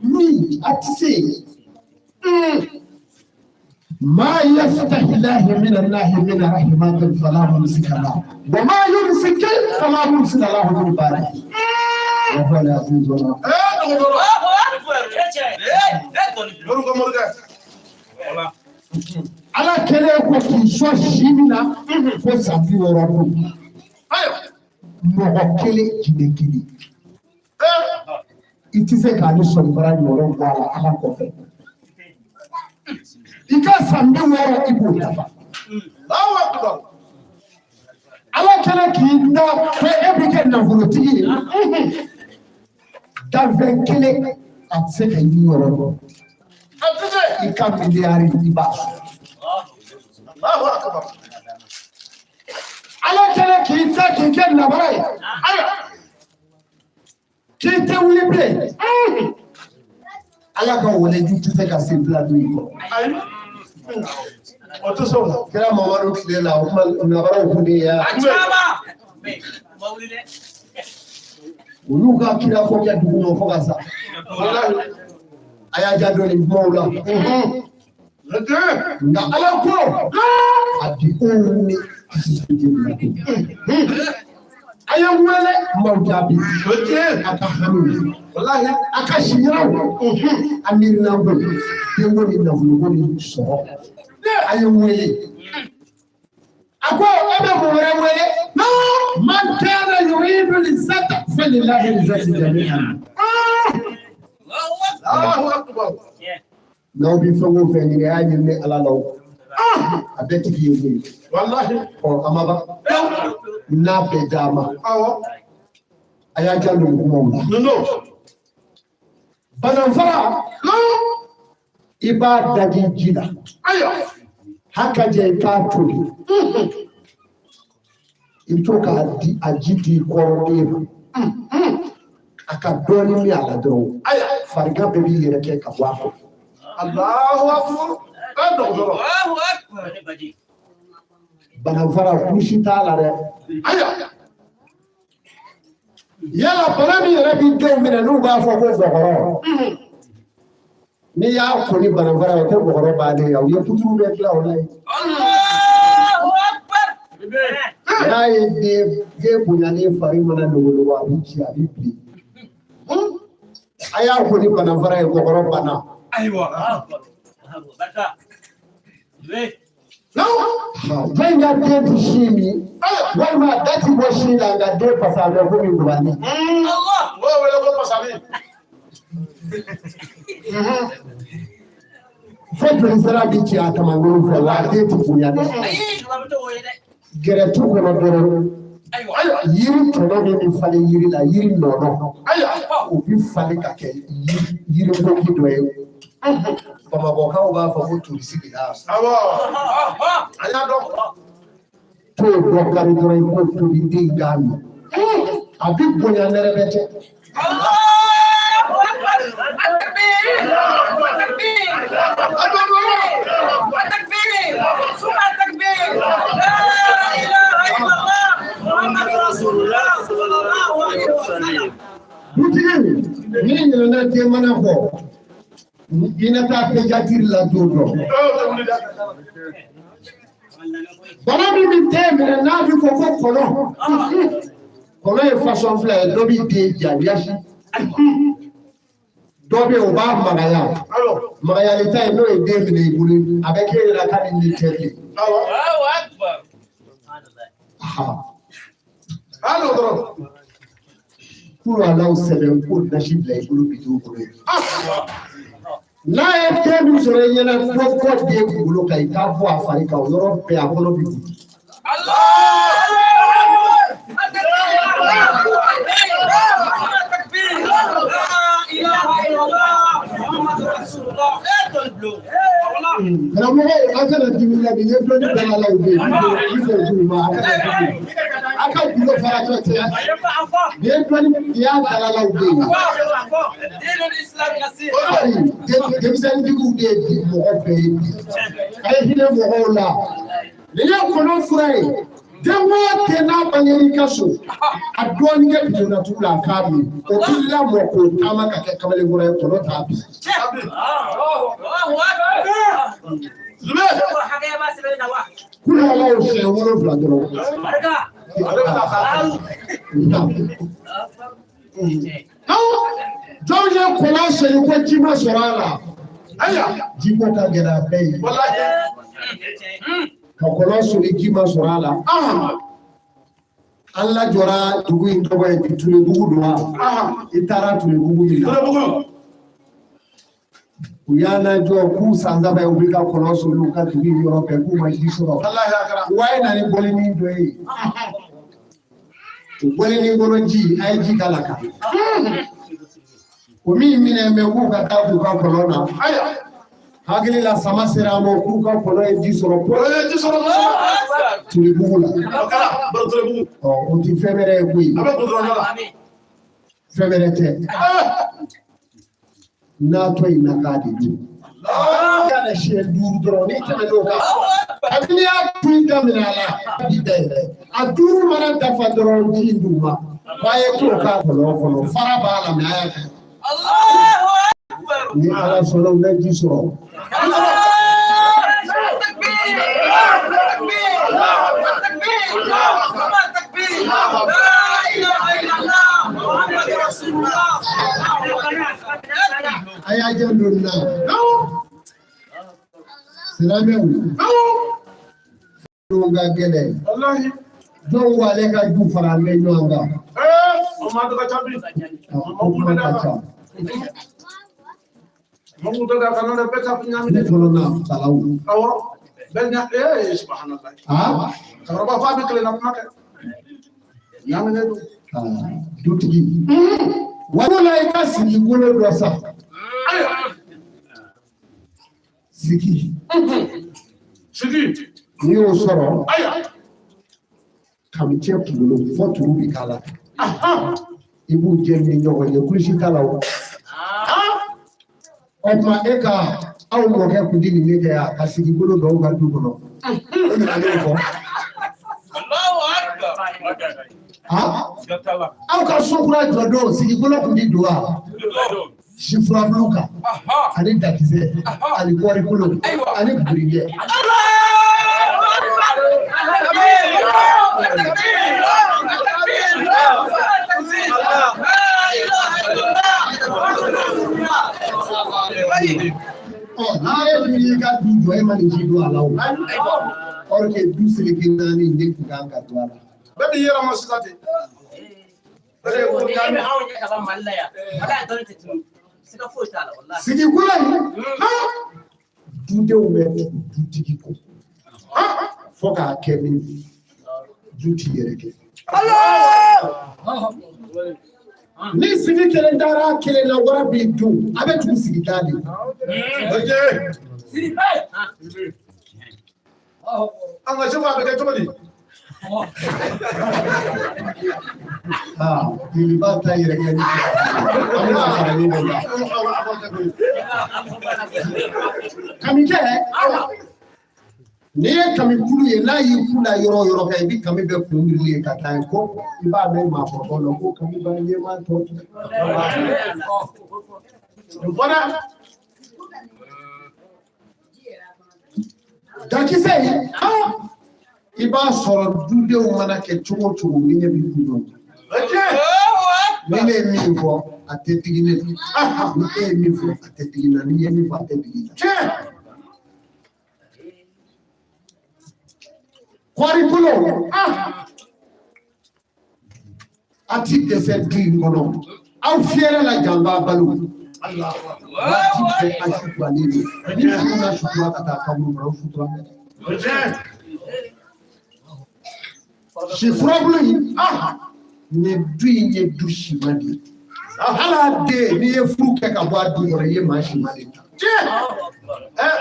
Min a ti se. ما يفتح الله من الله من رحمة فلا ممسك له وما يمسك فلا مرسل له من بعده وهو العزيز الغفور. Ee, dɔgɔtɔrɔ. Mori ko morikɛ. Ala kɛlen ko k'i sɔn si min na fo san 60 don. Ayiwa. Mɔgɔ kelen jinɛ kelen. Ee. I tɛ se k'ale sɔnfara ɲɔgɔn bɔ a la Ala kɔfɛ. I ka san 60 i b'o dafa. Allahu akbar. Ala kɛlen k'i da ko e bɛ kɛ nafolotigi ye. Danfɛn kelen a tɛ se ka i yɔrɔ dɔn. A tɛ se. I ka miliyari i b'a sɔrɔ. Allahu akbar. Ala kɛlen k'i da k'i kɛ nabara ye. Ayiwa. K'i tɛ wuli bilen. Ala ka waleju tɛ se ka se bila don i kɔrɔ. Ayi. O tɛ se o la. Kira Mamadu tile la, o kuma nabaraw kun de ye u y'u ka kira ko kɛ dugu ma fo ka sa. Walahi. A y'a janto nin kumaw la. Ne den. Nka Ala ko a di anw ni a ye n wele n b'aw jaabi. O tiɲɛ. A ka hamiw, Walahi. a ka siɲɛw, a miirinanko, denko ni nafoloko ni sɔrɔ. A ye n wele. A ko e bɛ mun wɛrɛ wele? Man kana yuridu lizzata falillahi lizzatu jami'an. Allahu akbar. N'aw bɛ fɛn o fɛn ɲini, a y'a ɲini ne Ala la o. A bɛɛ tigi ye koyi. Walahi. Ɔ a ma ban. N'a bɛɛ d'a ma. Awɔ. A y'a janto nin kumaw la. Ninnu. Bananfara, i b'a daji ji la. Ayiwa. Haka jɛ i k'a tobi. I bɛ to k'a di a ji di i kɔrɔden ma. A ka dɔɔnin min a la dɔrɔn, farigan bɛɛ b'i yɛrɛ kɛ ka bɔ a kɔnɔ. Allahu akbar. Ɛ dɔgɔtɔrɔ. Bananfara kulusi t'a la dɛ. Ayiwa. Yala bana min yɛrɛ b'i denw minɛ n'u b'a fɔ ko bɔgɔrɔ. N'i y'a ko ni bananfara ye o tɛ bɔgɔrɔ bannen ye, u ye puturu bɛɛ dilan o la yen. N'a ye den bonyalen fari mana logologo a bɛ ci a bɛ bilen. A y'a ko ni bananfara ye bɔgɔrɔ banna. Jɔn ka den tɛ sin min walima a da ti bɔ sin la nka den pasa a bɛ komi ngubani. O b'a wele ko pasali. Fo joli sira bi ci a kamankolo fɛ wa a den ti bonya dɛ. Gɛrɛ tu kɔnɔ dɔrɔn yiri tɔnɔ min bɛ falen yiri la yiri nɔnɔ o bɛ falen ka kɛ yiri koki dɔ ye. Bamakɔkaw b'a fɔ ko turisi la. Awɔ. An y'a dɔn. T'o dɔ kari dɔrɔn i k'o tobi den k'a min. A bɛ bonya nɛrɛbɛ cɛ. Dutigi n'i ɲinɛna den mana kɔ i na taa pédiatrie la don dɔ. Ee o tɛ wuli dɛ. Bana min bɛ den minɛ n'a bɛ fɔ ko kɔnɔ. Kɔnɔ ye façon fila ye, dɔ b'i den ja yasi. Dɔ bɛ yen o b'a magaya. Awɔ. Magayali ta ye n'o ye den minɛ i bolo a bɛ k'e yɛrɛ k'ale ni tɛ bilen. Awɔ. A dɔgɔtɔrɔ. Kuru alaw sɛbɛn ko nasi bila i bolo bitɔn kɔnɔ yen. N'a ye den min sɔrɔ i ɲɛna dɔ bɔ den kunkolo kan i k'a bɔ a fari kan o yɔrɔ bɛɛ a kɔnɔ bɛ boli. Karamɔgɔ a kana dimi dɛ nin ye dɔnni dalalaw de ye i fɛ k'u ma a kana dimi a ka gundo fara tɔ cɛ nin ye dɔnni nin y'a dalalaw de ye. Ayi denmisɛnnintigiw de ye bi mɔgɔ bɛɛ ye bi a ye hinɛ mɔgɔw la nin ye kɔnɔ fura ye den o den n'a bangera i ka so a dɔɔnin kɛ bitɔnnatugu la a k'a min o b'i lamɔ k'o taama ka kɛ kamalenkɔrɔ ye kɔnɔ t'a bin. Kulu ala y'o siɲɛ 7 dɔrɔn. Jɔn ye kɔlɔn sen ko ji ma sɔrɔ a la. Ayiwa. Jiko ka gɛlɛn a bɛɛ ye. Walahi. Ka kɔlɔn soli ji ma sɔrɔ a la. An lajɔra dugu in tɔgɔ ye bi Turebugu don wa? I taara Turebugu min na. Turebugu. U y'a lajɔ k'u san 3 ye u bɛ ka kɔlɔn soli u ka dugu in yɔrɔ bɛɛ k'u ma ji sɔrɔ. Walahi a kɛra. Wa ye na ni bɔlinin dɔ ye. O bɔlinin kɔnɔ ji a ye ji k'a la kan. O min minɛ bɛ k'u ka taa k'u ka kɔlɔn na. Ayiwa. Hakili la sama sera a ma k'u ka kɔlɔn ye ji sɔrɔ O ye ji sɔrɔ kosɛbɛ. Turebugu la. O kɛra baro Turebugu. Ɔ o ti fɛn wɛrɛ ye koyi. A bɛ goudron da la. Fɛn wɛrɛ tɛ. N'a tɔ in na k'a de dun. Ka na siɲɛ 5 dɔrɔn n'i tɛmɛn'o kan. Kabini y'a dun daminɛ a la a b'i dayɛlɛ. A 5 mana dafa dɔrɔn ji in d'u ma. K'a ye t'o k'a kɔlɔn kɔnɔ fara b'a la mɛ a y'a kɛ. Ni Ala sɔnna u bɛ ji sɔrɔ. A y'a janto nin na. Silamɛw. Don ka gɛlɛn. Walahi. Dɔw ko ale ka du fara an bɛ ɲɔgɔn kan. Ee o ma dɔ ka ca bi. O kuma ka ca. Mɔgɔw tɛ da kana dɛ bɛɛ ka ɲami Ne dɛ. fɔlɔ na balawu. Awɔ. Bɛɛ ɲa ee subhanallah. Aa Cɛkɔrɔba f'a bɛ kelen na kuma kɛ. Ɲaminen don. Dutigi. Walo la i ka sigi wolo dɔ sa. Ayiwa. Sigi. Sigi. N'i y'o sɔrɔ. Ayiwa. Kamicɛ kunkolo fɔ turu bi k'a la. I b'u jɛ ni ɲɔgɔn ye kulisi t'a la o. O tuma e ka aw mɔkɛ kun ti nin de kɛ yan ka sigi bolo dɔw ka du kɔnɔ. O nana ne kɔ. Aw ka so kura jɔ don sigikolo kun ti don wa? Si furabulu kan ani dakisɛ ani kɔɔrikolo ani bugurijɛ. Ɔ n'a ye dun y'i ka du jɔ e ma nin si don a la o. Or que du seleke naani de tun kan ka don a la. Bɛɛ b'i yɛrɛ ma sisan ten. Sigikolo in dudenw bɛ tugu dutigi kɔ fo k'a kɛ min ye du t'i yɛrɛ kɛ. Ni sigi kelen taara kelen na wara b'i dun a bɛ tugu sigida de. An ka segu a bɛ kɛ cogo di? Jeliba ta yɛrɛ kɛ ni an bɛna fara ɲɔgɔn kan. Kamicɛ, n'i ye kami kulu ye n'a y'i kun da yɔrɔ o yɔrɔ kan i bɛ kami bɛɛ kun wuli ye ka taa yen ko i b'a mɛn maakɔrɔbaw la ko kami b'a ɲɛmaa tɔ. Nin fɔra. Dakisɛ in, i b'a sɔrɔ dudenw mana kɛ cogo o cogo ni ɲɛ b'i kun ɲɔgɔn kan. Ni ne ye min fɔ a tɛ digi ne la, ni e ye min fɔ a tɛ digi n na, ni n ye min fɔ a tɛ digi n na. Kɔɔrikolo, a ti dɛsɛ du in kɔnɔ, aw fiyɛrɛ la janba balo. Waati bɛɛ a suturalen don, ni furu na sutura ka taa kaburu kɔnɔ, aw sutura bɛ dɛ. Si furabulu in, nin du in ye du siman de ye. Hali a den n'i ye furu kɛ ka bɔ a du kɔnɔ, i ye maa siman de ta.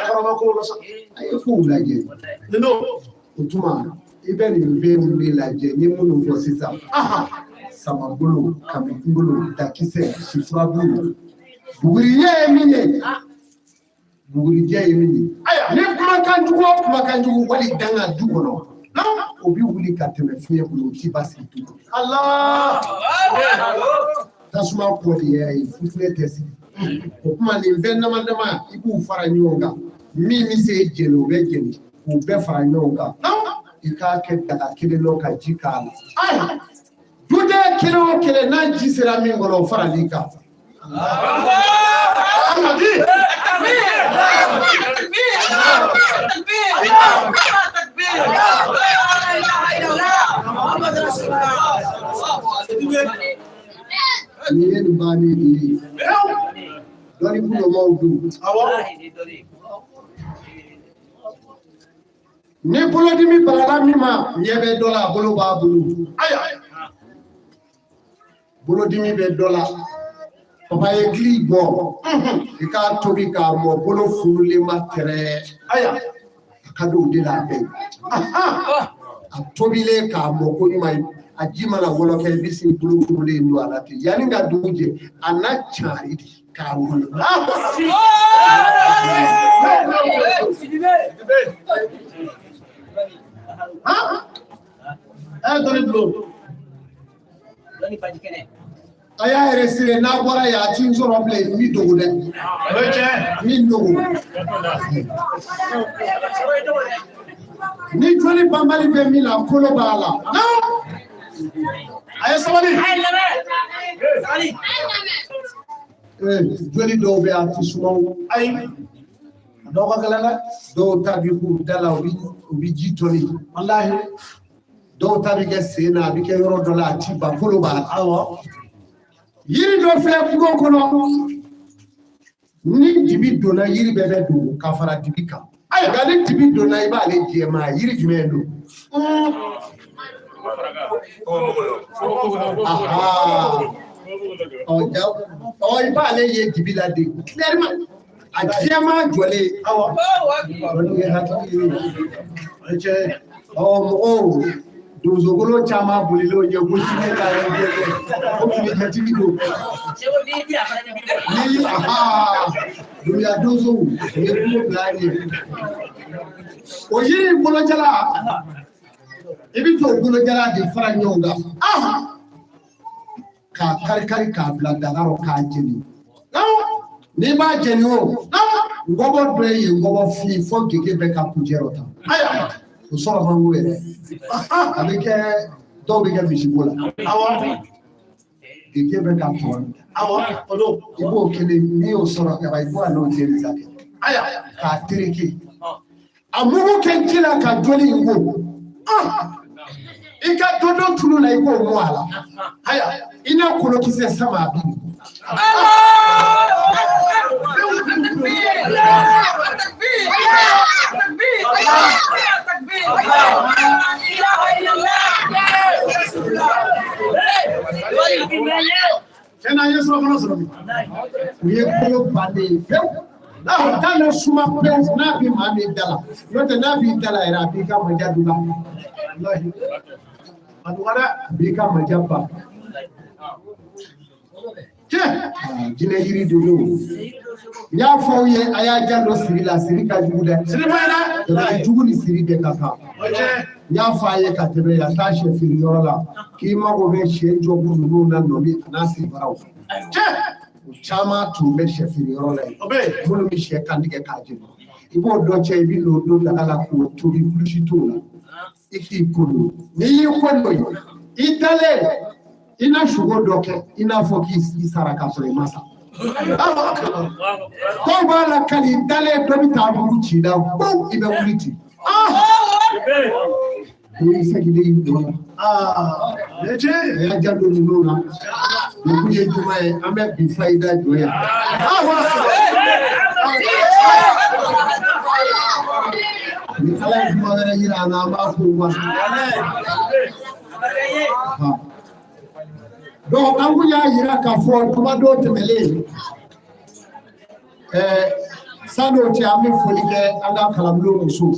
Kɔrɔba ko la sa. A ye kow lajɛ. O tuma i bɛ nin fɛnw de lajɛ n ye minnu fɔ sisan. Samabolo, kamikunkolo, dakisɛ, sifurabulu, bugurijɛ ye min ye. Bugurijɛ ye min ye. Ni kumakan jugu o kumakan jugu wali danga du kɔnɔ, o bɛ wuli ka tɛmɛ fiɲɛ bolo, o t'i basigi du kɔnɔ. Tasuma kɔ de y'a ye, futinɛ tɛ sigi. O tuma nin fɛn dama dama i b'u fara ɲɔgɔn kan, min bɛ se jeni o bɛ jeni, k'u bɛɛ fara ɲɔgɔn kan, i k'a kɛ daga kelen nɔ ka ji k'a la. Duden kelen o kelen n'a ji sera min kɔnɔ o faral'i kan. Nin ye nin bannen de ye. Dɔnni kulomaw dun. Ni bolodimi balala min ma, ɲɛ bɛ dɔ la, a bolo b'a bolo. Bolodimi bɛ dɔ la, papaye gili bɔ, i k'a tobi k'a mɔ, bolo funulen ma tɛrɛ. A ka di o de la a bɛɛ ye. A tobilen k'a mɔ ko ɲuman ye, a ji mana wɔlɔkɛ, i bɛ se bolo funulen don a la ten. Yanni ka dugu jɛ, a na cari de k'a wolo. Dɔnni bulon. A y'a yɛrɛ siri n'a bɔra yen a ti n sɔrɔ bilen, n bi dogo dɛ. N bi dogo. Ni joli banbali bɛ min na, kolo b'a la. A ye sabali. Joli dɔw bɛ a ti suma o. Ayi. Dɔw ka gɛlɛn dɛ. Dɔw ta bi k'u da la, u bi ji toli. Walahi. Dɔw ta bi kɛ sen na, a bi kɛ yɔrɔ dɔ la, a ti ban, kolo b'a la. Awɔ. Yiri dɔ filɛ kungo kɔnɔ, ni dibi donna yiri bɛɛ bɛ don ka fara dibi kan. Ayiwa, nka ni dibi donna i b'ale jɛman, yiri jumɛn don? Ɔ, i b'ale ye dibi la de clairement, a jɛman jɔlen. Awɔ. Ɔ, nin ye hakili ye. Ɔ, mɔgɔw Donsokolo caman bolilen ɲɛ ko jinɛ ka yɛrɛ ko filijɛtigi don. Ni aha dunuya donsow u ye kulo bila an ye. O yiri bolojala i bɛ t'o bolojala de fara ɲɔgɔn kan k'a kari kari k'a bila daga rɔ k'a jeni. N'i b'a jeni o ngɔbɔ dɔ ye yen ngɔbɔ fili fo gege bɛ ka kunjɛ dɔ ta. O sɔrɔ man go yɛrɛ. A bɛ kɛ dɔw bɛ kɛ misibo la. Gege bɛ ka tɔɔrɔ. I b'o kelen n'i y'o sɔrɔ ka ban i b'o n'o jeli sa kɛ. K'a tereke. A mugu kɛ ji la ka joli in ko. I ka dodo tulu la i k'o mɔ a la. I n'a kolokisɛ sama a bi. Tiɲɛ na an ye surafana sɔrɔ bi. U ye kolo bannen ye pewu. A da na suma pewu n'a bɛ maa min da la. N'o tɛ n'a b'i da la yɛrɛ a b'i ka manja duga. Walahi. A dɔgɔ dɛ. A b'i ka manja ban. Tiɲɛ. Jinɛ yiri de don. N y'a fɔ aw ye a y'a janto siri la, siri ka jugu dɛ. Siri ma ye dɛ. Jalaki jugu ni siri de ka kan. O ye tiɲɛ. N y'a fɔ a ye ka tɛmɛ yan taa sɛ feere yɔrɔ la k'i mago bɛ sɛ jɔbu ninnu na nɔbi a n'a senfaraw. Tiɲɛ. O caman tun bɛ sɛ feere yɔrɔ la yen. O bɛ yen. Minnu bɛ sɛ kantigɛ k'a jeni. I b'o dɔ cɛ i bɛ n'o don daga la k'o tobi kulusi t'o la. I k'i ko don. N'i y'i ko n'o ye, i dalen i na sugo dɔ kɛ i n'a fɔ k'i sara k'a sɔrɔ i ma sa. Dɔw b'a la kali i dalen dɔ bɛ taa mugu ci i la ko i bɛ wuli ten. I seginnen i nɔ la. Aa nin ye tiɲɛ ye. A y'a janto ninnu na. Nin kun ye juma ye an bɛ bi fayida jɔ yan. Ni Ala ye kuma wɛrɛ yira an na an b'a fɔ wa. Donc an kun y'a yira k'a fɔ kuma dɔw tɛmɛlen san'o cɛ an bɛ foli kɛ an ka kalanbulon musow.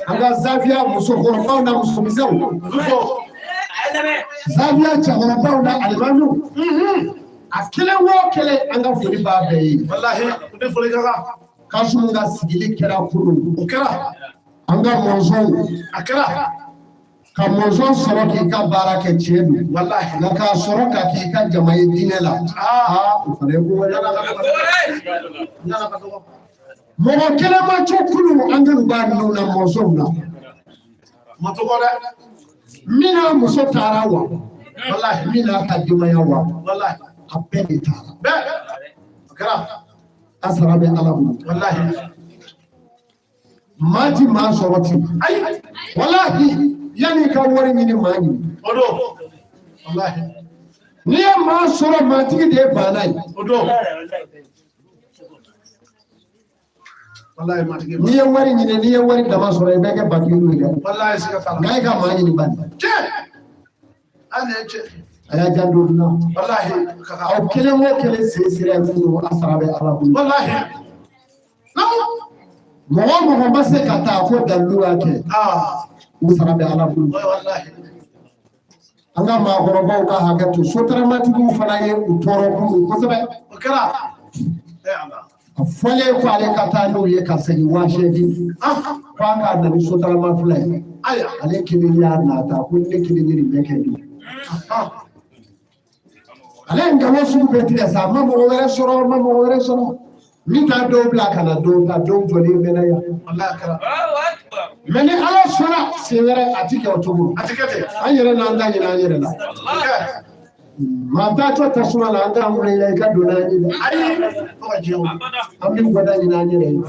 An ka zaviya musokɔrɔbaw n'a musomisɛnw. Zaviya cɛkɔrɔbaw n'a alimamiw. A kelen o kelen an ka foli b'a bɛɛ ye. Walahi u ni foli ka kan. Kasimu ka sigili kɛra kunun. O kɛra. An ka mɔnzɔnw. A kɛra. Ka mɔnzɔn sɔrɔ k'i ka baara kɛ tiɲɛ don. Walahi. Nka k'a sɔrɔ ka k'i ka jama ye diinɛ la. Aa o fana ye ko wɛrɛ ye. Yala ka dɔgɔ. Mɔgɔ kelen ma to kunun an ba ninnu na mɔnzɔnw na. Ma to kɔ dɛ. Min n'a muso taara wa. Walahi. Min n'a ka denbaya wa. Walahi. A bɛɛ de taara. Bɛɛ. O kɛra. A sara bɛ Ala bolo. Walahi. Maa ti maa sɔrɔ ten. Ayi. Walahi yanni i ka wari ɲini maa ɲini. O don. Walahi. N'i ye maa sɔrɔ maatigi de ye baana ye. O don. Walahi matigi. N'i ye wari ɲini n'i ye wari dama sɔrɔ i bɛ kɛ bakilu ye dɛ. Walahi siga t'a la. Nka e ka maa ɲini bani. Tiɲɛ. Hali nin ye tiɲɛ. A y'a janto nin na. Walahi ka kan. Aw kelen o kelen sen sera minnu a sara bɛ Ala bolo. Walahi. Mɔgɔ o mɔgɔ ma se ka taa ko dalilu y'a kɛ. Aa. U sara bɛ Ala bolo. Walahi. An ka maakɔrɔbaw ka hakɛ to sotaramatigiw fana ye u tɔɔrɔ kunun kosɛbɛ. O kɛra. Ɛ Ala. A fɔlen ko ale ka taa n'u ye ka segin 8000. K'a ka na ni sotarama fila ye. Ayiwa. Ale kelen y'a nata ko ne kelen ye nin bɛɛ kɛ bi. Ale ye nkalon sugu bɛɛ tigɛ sa a ma mɔgɔ wɛrɛ sɔrɔ a ma mɔgɔ wɛrɛ sɔrɔ. Min taa dɔw bila ka na dɔw ta dɔw jɔlen bɛ na yan. Walahi a kɛra. Mɛ ni Ala sɔnna sen wɛrɛ a ti kɛ o cogo. A ti kɛ ten. An yɛrɛ n'an ta ɲini an yɛrɛ la. O kɛ. Maa taatɔ tasuma la an k'an wele i la i ka don n'an ye dɛ. Ayi. Fo ka diɲɛ wuli. An bɛ bɔda ɲini an yɛrɛ ye.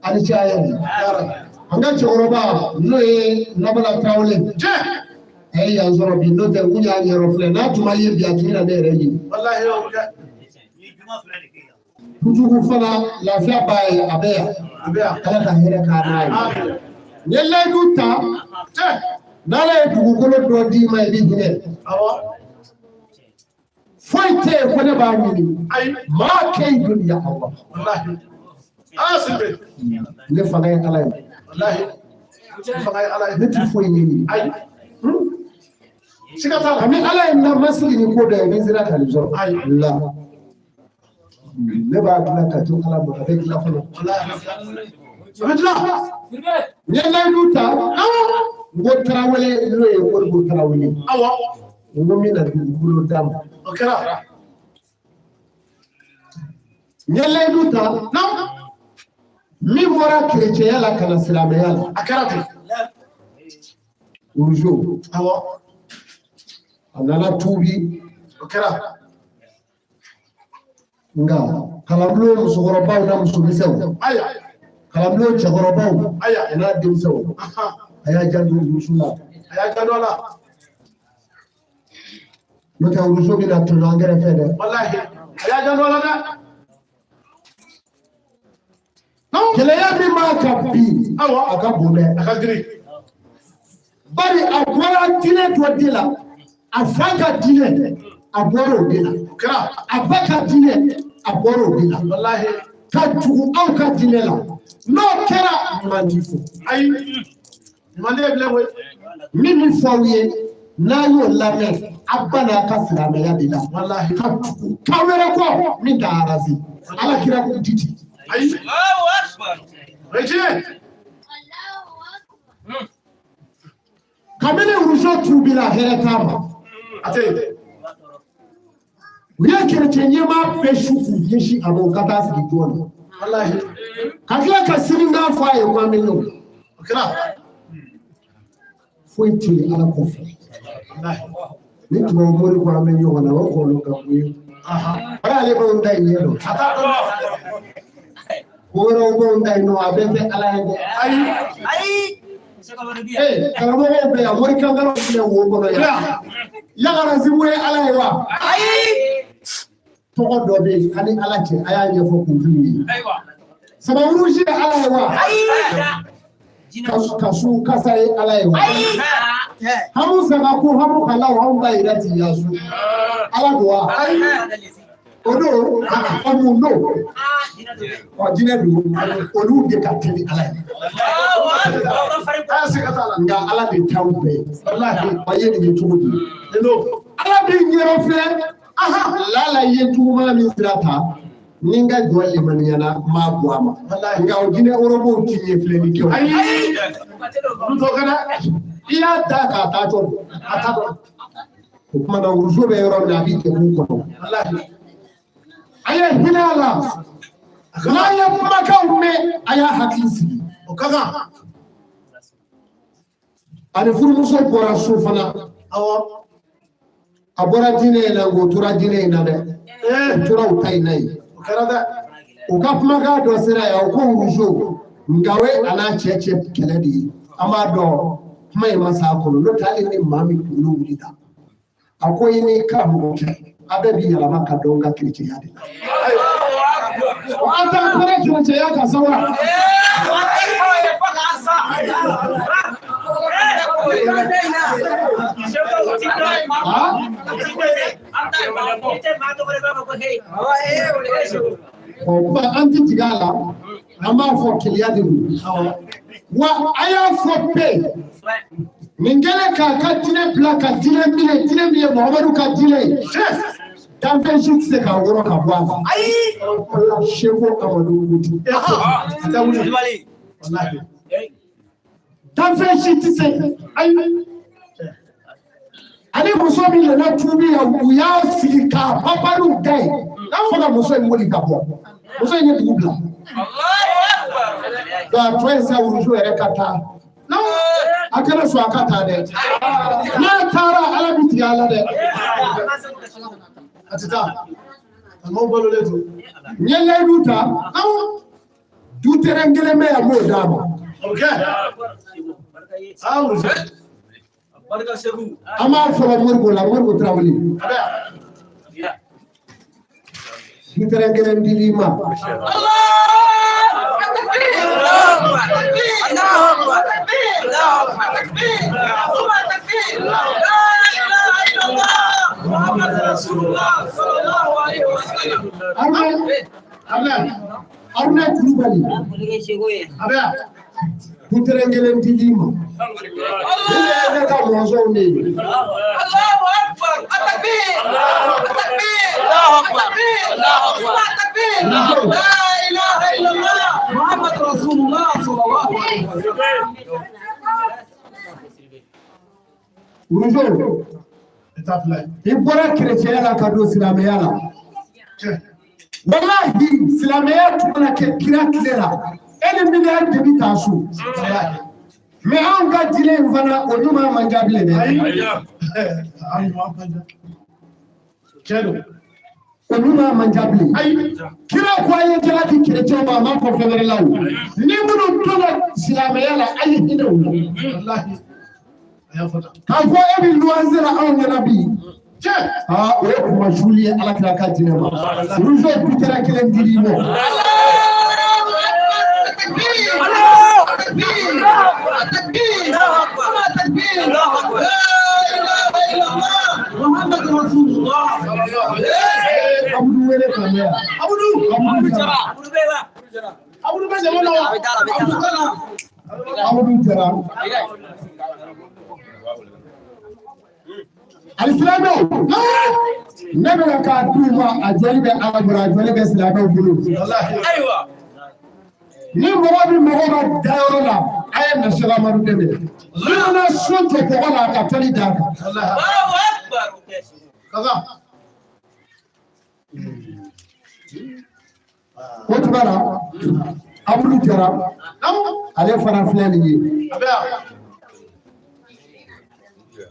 A ni ce a yɛrɛ. An ka cɛkɔrɔba n'o ye Nabala Tarawele. Tiɲɛ. A ye yan sɔrɔ bi n'o tɛ n kun y'a ɲɛyɔrɔ filɛ n'a tun ma ye bi a tun bɛna ne yɛrɛ ɲini. Walahi o kɛ. Kojugu fana lafiya b'a ye a bɛ yan. A bɛ yan. Ala ka hɛrɛ k'a n'a ye. Amin. N ye layidu ta Tiɲɛ. n'Ala ye dugukolo dɔ d'i ma i bɛ hinɛ. Awɔ. Foyi tɛ yen ko ne b'a ɲini. Ayi. Maa kɛ i doni ya Allah. Walahi. Aa Sidibe. Ne fanga ye Ala ye. Walahi. Fanga ye Ala ye. Ne ti foyi ɲini. Ayi. Siga t'a la. Ani Ala ye na masigi ni ko dɔ ye, ni n sera ka nin sɔrɔ. Ayi. La. Ne b'a dilan ka to Ala ma, a bɛ dilan fɔlɔ. A bɛ dilan. N ye layidu ta, n ko Tarawele n'o ye Modibo Tarawele. Awɔ. N ko n bɛna dugukolo d'a ma. O kɛra. N ye layidu ta, min bɔra kerecɛnya la ka na silamɛya la. A kɛra ten. Uruzo. Awɔ. A nana tuubi. O kɛra. Nka kalanbulon musokɔrɔbaw n'a musomisɛnw. Ayiwa. Kalanbulon cɛkɔrɔbaw. Ayiwa. A n'a denmisɛnw. A y'a janto urusu la. A y'a janto a la. N'o tɛ urusu bɛna tɔɲɔ an kɛrɛfɛ dɛ. Walahi. A y'a janto a la dɛ. Gɛlɛya min b'a kan bi. Awɔ. A ka bon dɛ. A ka girin. Bari a bɔra diinɛ dɔ de la. A fa ka diinɛ, a bɔra o de la. O kɛra. A ba ka diinɛ, a bɔra o de la. Walahi. Ka tugu aw ka diinɛ la. N'o kɛra, man di fo. Ayi. Ɲuman tɛ bilen koyi. Min bɛ fɔ aw ye, n'a y'o lamɛn, a ba n'a ka silamɛya de la. Walahi. Ka tugu kan wɛrɛ kɔ min t'a arranger. Ala kira ko di ten. Ayi. O ye tiɲɛ ye. Kabini uruso tuubira hɛrɛ t'a ma. A tɛ yen. U ye kerecɛn ɲɛmaa bɛɛ su k'u ɲɛsin a ma u ka taa sigi joona. Walahi. Ka tila ka sinikan fɔ a ye ko an bɛ ɲɔgɔn. O kɛra. Foyi tɛ yen Ala kɔfɛ. Walahi. Ni tubabu mori ko an bɛ ɲɔgɔn na, o kɔlɔn ka bon ye. Wala ale b'anw ta in ɲɛ dɔn. A t'a dɔn. Ko wɛrɛw b'anw ta yen nɔ, a bɛɛ tɛ Ala ye dɛ. Ayi. Ee, karamɔgɔw bɛ yan, morikankalaw filɛ wo kɔnɔ yan. Yagarazimu ye Ala ye wa? Tɔgɔ dɔ bɛ yen, ani Ala cɛ, a y'a ɲɛfɔ kunfinw ye. Samarusi ye Ala ye wa? Kasu kasa ye Ala ye wa? Hamu sagaku hamu kalaw hamu ba yira ti yasu. Ala don wa? O don, hamu no. Ɔ jinɛ don, olu de ka teli Ala ye. A siga t'a la. Nka Ala de t'aw bɛɛ ye. Walahi. A ye nin ye cogo di? Ala b'i ɲɛrɔ filɛ. Lala i ye juguman min sira ta, ni n ka jɔn limaniyana, n b'a bɔ a ma. Walahi. Nka o jinɛ orobow ti ɲɛ filɛli kɛ o. Ayi. Olu t'o kɛ dɛ. I y'a ta k'a taa tɔ don. A t'a dɔn. O tuma na uruso bɛ yɔrɔ min na, a b'i degun kɔnɔ. Walahi. A ye hinɛ a la. N'a ye kumakanw mɛn, a y'a hakili sigi. O ka kan. Ani furumuso bɔra so fana. Awɔ. A bɔra diinɛ in na, o tora diinɛ in na dɛ. O tora u ta in na yen. O kɛra dɛ. U ka kumakan dɔ sera yan, o ko uruso, nka o ye a n'a cɛ cɛ kɛlɛ de ye. An b'a dɔn kuma in ma s'a kɔnɔ, n'o tɛ hali ni maa min kunkolo wulila. A ko i n'i karamɔgɔ kɛ, a bɛɛ b'i yɛlɛma ka dɔn ka kerecɛnya de la. O an t'an kɔrɔ kerecɛnya kan sa wa? O kuma an ti jigin a la, an b'a fɔ keleya de don. Wa a y'a fɔ bɛɛ, nin kɛlen k'a ka diinɛ bila ka diinɛ minɛ, diinɛ min ye Muhamadu ka diinɛ ye. Danfɛn si tɛ se k'a wɔrɔ ka bɔ a la. Ayi. Seko Amadu Kuti. A tɛ wuli. Walahi. Danfɛn si tɛ se. Ayi. Ani muso min nana tuubi yan, u y'a sigi k'a papaliw da yen. Fo ka muso in wuli ka bɔ. Muso in ye dugu bila. Donc a tɔ ye sa wuruzo yɛrɛ ka taa. A kana sɔn a ka taa dɛ. N'a taara Ala bi tigɛ a la dɛ. A tɛ taa. A maaw balolen to. N ye layidu ta. Du terrain kelen bɛ yan, n b'o d'a ma. O bɛ kɛ. Aa wuruzo. An b'a fɔlɔ Moribo la, Moribo Tarawele. A bɛ yan. Du terrain kelen dil'i ma. Aruna Kulubali. A bɛ yan. Tutɛrɛn kelen dil'i ma. Ni ne ka mɔzɔnw de ye. Allahu Akbar. Takbir. Takbir. Allahu Akbar. Allahu Akbar. Takbir. La ilaha illallah. Muhammad Rasulullah sallallahu alaihi wasallam. Uruzo. I bɔra kerecɛnya la ka don silamɛya la. Walahi silamɛya tun mana kɛ kira tile la e ni miliyari de bɛ taa so. Mɛ anw ka diinɛ in fana o ɲuman man ca bilen dɛ. O ɲuman man ca bilen. Kira ko a ye jala di kerecɛnw ma, a m'a fɔ fɛn wɛrɛ la o. Ni minnu donna silamɛya la, a ye hinɛ u la. K'a fɔ e bɛ luwanse la anw ɲɛna bi. Aa, o ye kuma suuli ye Ala kira ka diinɛ ma. Uruzo bitara kelen dil'i ma. Abudu wele ka mɛn yan. Abudu. Abudu Jara. Abudu bɛ jama na wa? Abudu Jara. Alisilamɛw, ne bɛna k'a d'u ma, a jɔli bɛ Ala bolo, a jɔli bɛ silamɛw bolo. Ni mɔgɔ bɛ mɔgɔ ka dayɔrɔ la, a ye na Sɛki Amadu dɛmɛ. Ni nana so jɔ bɔgɔ la, a ka tali d'a kan. O tuma la, Abudu Jara, ale fana filɛ nin ye.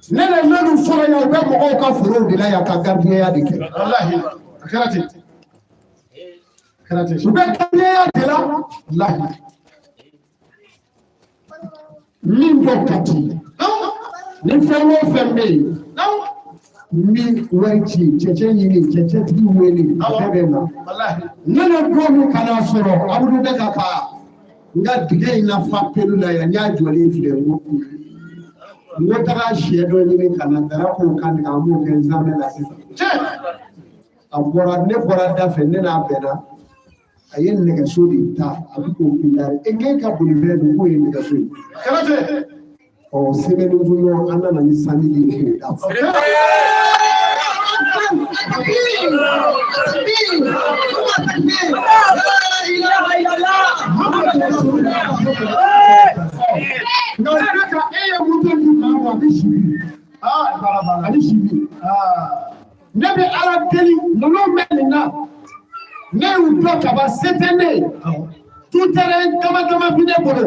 Ne de n'olu sɔrɔ yan, u bɛ mɔgɔw ka forow de la yan ka gardiyɛnya de kɛ. U bɛ gardiyɛnya de la. Min bɔ Kati, ni fɛn o fɛn bɛ yen, n bɛ wari ci, cɛncɛn ɲini, cɛncɛntigi wele, a bɛɛ bɛ na. Ne na don min ka n'a sɔrɔ, Abudu bɛ ka n ka dingɛ in nafa pelu la yan, n y'a jɔlen filɛ, n ko n ko taga sɛ dɔ ɲini ka na dara k'o kan tigɛ, an b'o kɛ nzamɛ la sisan. A bɔra, ne bɔra da fɛ, ne n'a bɛnna, a ye nɛgɛso de ta, a bɛ k'o pinda. E k'e ka bolifɛn don, k'o ye nɛgɛso ye. Ɔ sɛbɛnni ɲɔgɔn, an nana ni sanu de ye k'o da. Nka o bɛ ka e ye moto di maa ma, a bɛ si bi. A bɛ si bi. Ne bɛ Ala deli, ninnu bɛ nin na. Ne y'u dɔn kaban, se tɛ ne ye. Tout-terrain dama dama bɛ ne bolo.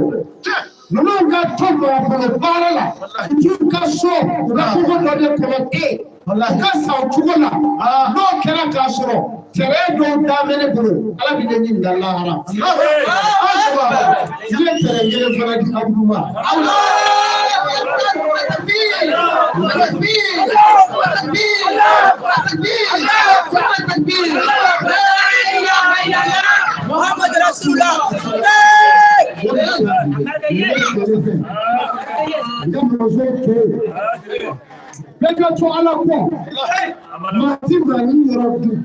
Ninnu ka to mɔgɔ bolo baara la. U t'u ka so, u bɛ kogo dɔ de kɔnɔ ten. U ka san o cogo la. N'o kɛra k'a sɔrɔ terrain dɔw da bɛ ne bolo, Ala bɛ ne ɲininka lahara. Ne ye terrain kelen fana di Abudu ma. Muhammad Rasulullah. N ka mɔzɔn to bɛɛ ka to Ala kɔ. Maa ti maa ni yɔrɔ dun.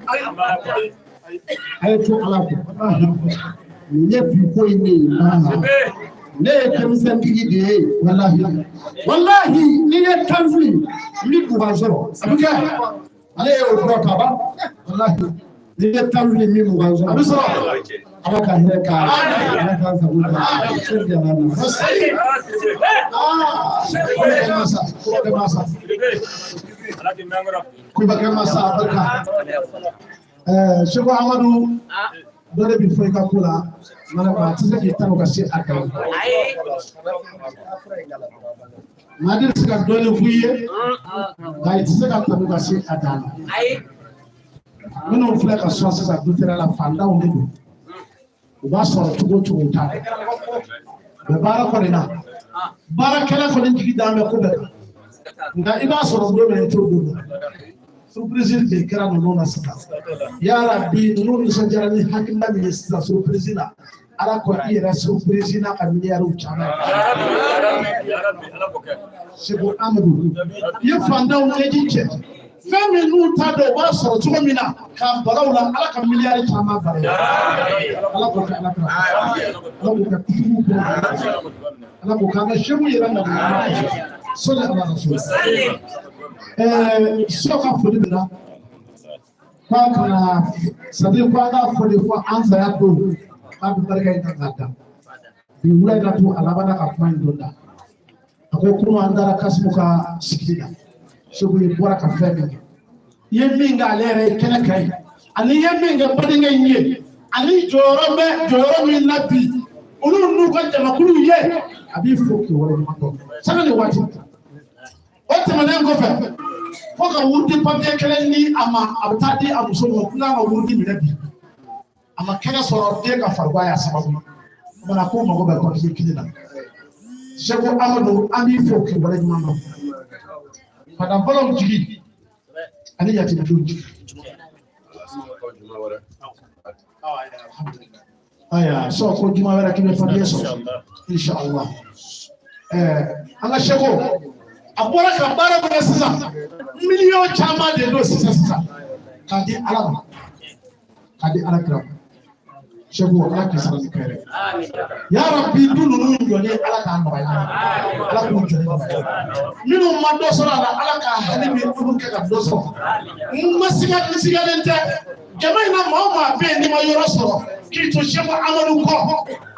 A ye to Ala kɔ. Nin ye bi ko in de ye. Ne ye denmisɛntigi de ye. Walahi. Walahi ni ye tan fili, n bɛ mugan sɔrɔ. A bɛ kɛ. Ale y'o dɔn kaban. Walahi. Ni ye tan fili, n bɛ mugan sɔrɔ. A bɛ sɔrɔ. Ala ka hinɛ k'a la. Ala k'an sago k'a la. Sɛki Jara na. Kubakɛ masa barika. Seko Amadu dɔ de bɛ fɔ i ka ko la, mana a tɛ se k'i tanu ka se a kan. Maa de bɛ se ka dɔɔnin f'i ye, nka i tɛ se ka tanu ka se a dan na. Minnu filɛ ka sɔn sisan dutɛrɛ la, fantanw de don. U b'a sɔrɔ cogo o cogo u t'a dɔn. Mɛ baara kɔni na, baarakɛla kɔni jigi d'an bɛ ko bɛɛ kan. Nka i b'a sɔrɔ don min i t'o don dɔn. Surprise de kɛra ninnu na sisan. Yarabi ninnu nisɔndiyara ni hakilina min ye sisan surprise la. Ala ko i yɛrɛ surprise n'a ka miliyariw caman. Seko Amadu, i ye fantanw ɲɛji cɛ. Fɛn min n'u t'a dɔn u b'a sɔrɔ cogo min na k'a bala u la, Ala ka miliyari caman bala. Ala k'o kɛ Ala kira. Ala k'o kɛ kutubu bɛɛ. Ala k'o k'an ka seku yɛrɛ na sɔli ala rasul. So ka foli bɛ na k'a kana c'est-à-dire ko an ka foli fɔ an saya don k'a bɛ barika in kan k'a da bi wula in na tun a labanna ka kuma in don da a ko kunun an taara Kasimu ka sigili la Seku i bɔra ka fɛn min kɛ i ye min kɛ ale yɛrɛ ye kɛnɛ kan ye ani i ye min kɛ badenkɛ in ye ani jɔyɔrɔ bɛ jɔyɔrɔ min na bi olu n'u ka jamakulu ye a b'i fo k'i waleɲuman dɔn sanga ni waati o tɛmɛnen kɔfɛ fo ka wurudi papiye kelen di a ma a bɛ taa di a muso ma ko n'a ka wurudi minɛ bi a ma kɛnɛ sɔrɔ den ka farigan y'a sababu ye o kumana ko mago bɛ papiye kelen na Seku Amadu an b'i fo k'i waleɲuman dɔn fadanfɔlɔw jigi ani yatimɛdenw jigi. Ayiwa sɔ ko juma wɛrɛ k'i bɛ papiye sɔrɔ inshallah an ka Seku a bɔra ka baara min kɛ sisan miliyɔn caman de don sisan sisan k'a di Ala ma k'a di Ala kira ma Seku Ala k'i sara ni kɛrɛ ya Rabbi du ninnu jɔlen Ala k'a nɔgɔya Ala k'u jɔlen nɔgɔya minnu ma dɔ sɔrɔ a la Ala k'a hali bi olu kɛ ka dɔ sɔrɔ n ma siga n sigalen tɛ jama in na maa o maa bɛ yen n'i ma yɔrɔ sɔrɔ k'i to Seku Amadu kɔ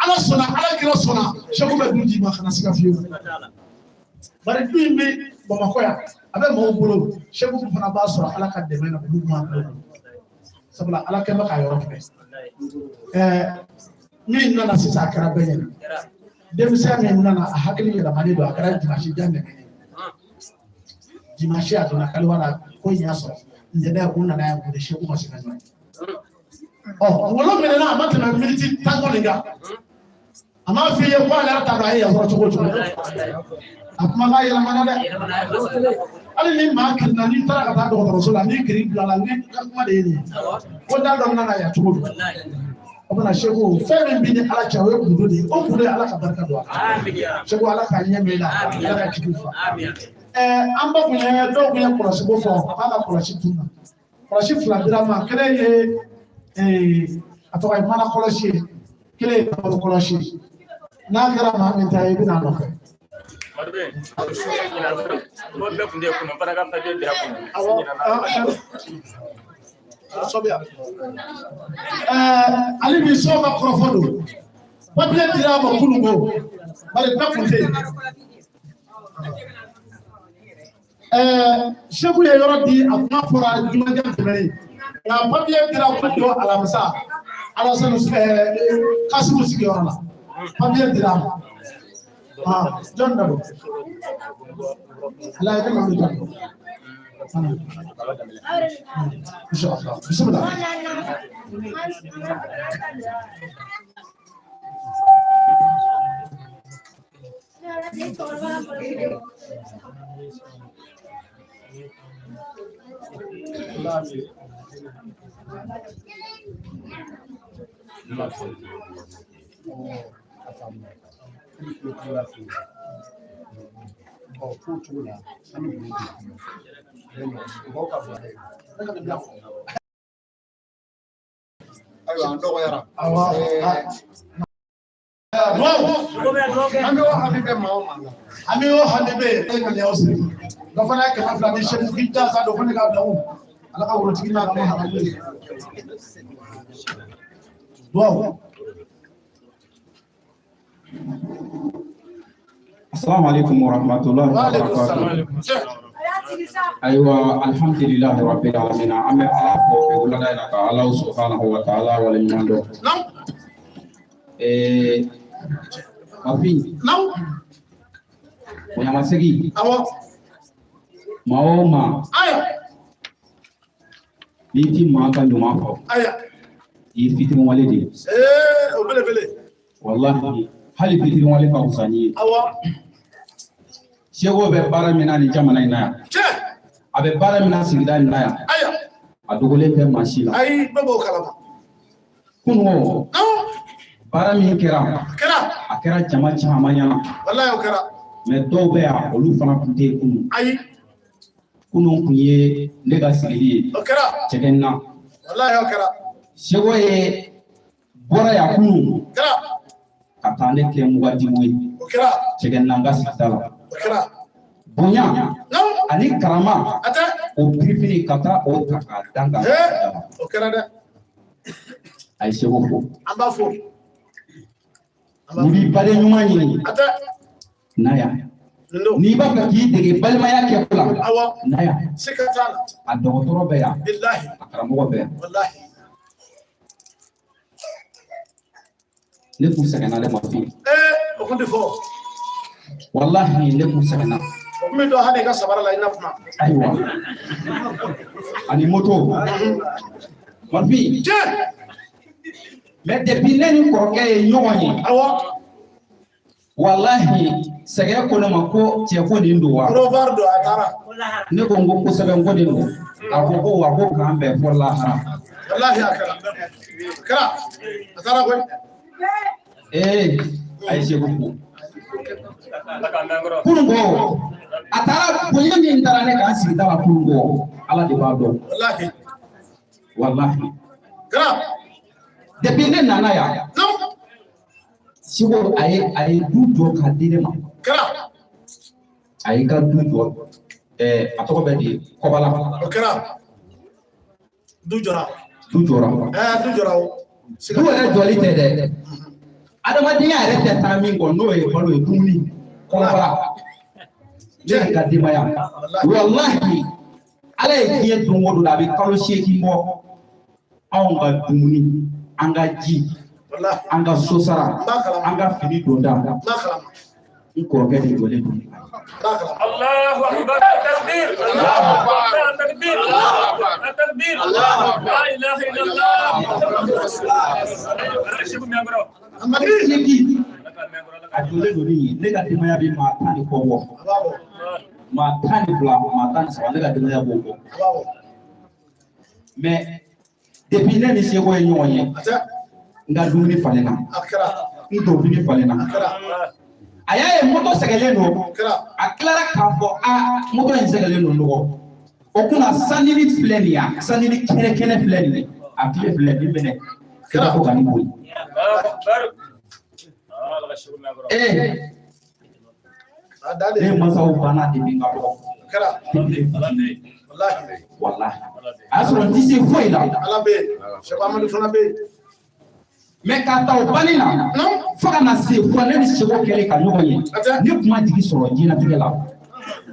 Ala sɔnna Ala kira sɔnna Seku bɛ du d'i ma kana siga fiyewu bari du in bɛ Bamakɔ yan a bɛ maaw bolo Seku fana b'a sɔrɔ Ala ka dɛmɛ na olu ma bolo sabula Ala kɛ bɛ k'a yɔrɔ filɛ min nana sisan a kɛra bɛɛ ɲɛna denmisɛn min nana a hakili yɛlɛmalen don a kɛra dimanche jan dɛmɛ ye dimanche a donna kaliwa la ko in y'a sɔrɔ ntɛnɛn u nana yan ko ni Seku ma se ka ɲɔgɔn ɔ ngolo minɛna a ma tɛmɛ miniti tan kɔni kan a m'a f'i ye ko ale yɛrɛ t'a dɔn a ye yan sɔrɔ cogo o cogo a kumakan yɛlɛmana dɛ hali ni maa kirinna n'i taara ka taa dɔgɔtɔrɔso la ni kirin bilala ni ka kuma de ye nin ye ko n t'a dɔn n nana yan cogo di o bɛna Seku fɛn min b'i ni Ala cɛ o ye gundo de ye o gundo ye Ala ka barika don a la Seku Ala k'a ɲɛ min la Ala ka jigi fa an ba kun ye dɔw kun ye kɔlɔsi ko fɔ k'a ka kɔlɔsi tunna kɔlɔsi fila dira ma kelen ye a tɔgɔ ye mana kɔlɔsi ye kelen ye kaburu kɔlɔsi ye n'a kɛra maa min ta ye i bɛ n'a nɔfɛ. Awɔ ale bi so ka kɔrɔfɔ don papiye dira a ma kunun ko bari bɛɛ kun tɛ yen. Seku ye yɔrɔ di a kuma fɔra jumajan tɛmɛnen nka papiye dira ko don alamisa Alasani Kasimu sigiyɔrɔ la papiye dira a ma jɔn da don ala ye ne ma don inshallah bismillah. Ayiwa an dɔgɔyara. Awɔ. Hami o hami bɛ maa o maa la. Hami o hami bɛ yen e ŋaniya o siri dɔ fana ye 200 ni seegin k'i jansa don ko ne k'a bila o ala ka worotigi n'a ka haramu ye duwawu. Assalamu alaikum warahmatullahi wabarakatuh. Ayiwa alhamdulillahi rabbil alamin an bɛ Ala fo bi wulada in na ka Ala subhanahu wa ta'ala waleɲuman dɔn. Mafin. Bonyamasegin. Maa o maa. N'i ti maa ka ɲuman fɔ. I ye fitiriwale de ye. O belebele. Walahi hali fitiriwale ka fisa n'i ye. Seko bɛ baara min na nin jamana in na yan. A bɛ baara min na sigida in na yan. A dogolen tɛ maa si la. Ayi bɛɛ b'o kalama. Kunun o. Baara min kɛra. A kɛra jama caman ɲɛna. Walahi o kɛra. Mais dɔw bɛ yan olu fana tun tɛ yen kunun. Ayi. Kunun tun ye ne ka sigili ye. O kɛra. Cɛkɛ na. Walahi o kɛra. Seko ye bɔra yan kunun. Kɛra. Ka taa ne kɛ Mugadibu ye. Cɛgɛnna n ka sigida la. Bonya ani karama o birifini ka taa o ta k'a da n kan. O kɛra dɛ. A ye Seko fo. An b'a fo. N'i b'i baden ɲuman ɲini, na yan. N'i b'a fɛ k'i dege balimaya kɛko la, na yan. Siga t'a la. A dɔgɔtɔrɔ bɛ yan. Bilahi. A karamɔgɔ bɛ yan. Walahi. Ne kun sɛgɛnna dɛ, Mafin. O kun tɛ fɔ. Walahi ne kun sɛgɛnna. O kun bɛ dɔn hali i ka sabara la i na kuma. Ayiwa. Ani moto. Mafin. Tiɲɛ. Mais depuis ne ni kɔrɔkɛ ye ɲɔgɔn ye. Awɔ. Walahi sɛgɛn ko ne ma ko cɛ ko nin don wa. Rovar don a taara. Ne ko n ko kosɛbɛ n ko nin don. A ko ko wa ko k'an bɛn fɔ lahara. Walahi a kɛra. A kɛra. A taara koyi. Ee a ye Seko fo. Kununko a taara bonya min taara ne kan sigida la kununko Ala de b'a dɔn. Walahi. Walahi. Kɛra. Depuis ne nana yan. Seko a ye du jɔ k'a di ne ma. Kɛra. A y'i ka du jɔ a tɔgɔ bɛ di Kɔbala. O kɛra. Du jɔra. Du jɔra. Du jɔra o. Du yɛrɛ jɔli tɛ dɛ. Adamadenya yɛrɛ tɛ taa min kɔ n'o ye balo ye dumuni kɔnɔbara. Ne yɛrɛ ka denbaya. Walahi Ala ye diɲɛ don o don a bɛ kalo 8 bɔ. Anw ka dumuni, an ka ji, an ka so sara, an ka fini donda. N kɔrɔkɛ de jɔlen don. Allahu akbar, takbir, Allahu akbar, takbir, Allahu akbar, takbir, Allahu akbar, la ilaha illallah, Muhammadur rasulullah. A jɔlen don ni ye, ne ka denbaya bɛ maa 10 ni kɔ bɔ. Maa 12, maa 13, ne ka denbaya b'o bɔ. Mais depuis ne ni Seko ye ɲɔgɔn ye, n ka dumuni falenna, n donfini falenna. A y'a ye moto sɛgɛnlen don, a tilara k'a fɔ a moto in sɛgɛnlen don nɔgɔ. O kunna sanini filɛ nin ye, sanini kɛnɛ kɛnɛ filɛ nin ye, a tile filɛ nin minɛ, kɛra ko ka nin boli. Ne mansaw banna depuis n ka dɔgɔ. Walahi. A y'a sɔrɔ n tɛ se foyi la. Ala bɛ yen, Seko Amadu fana bɛ yen. Mais k'a ta o banni na, fo ka na se fo ne ni Seko kɛlen ka ɲɔgɔn ye, ne tun ma jigi sɔrɔ diɲɛlatigɛ la.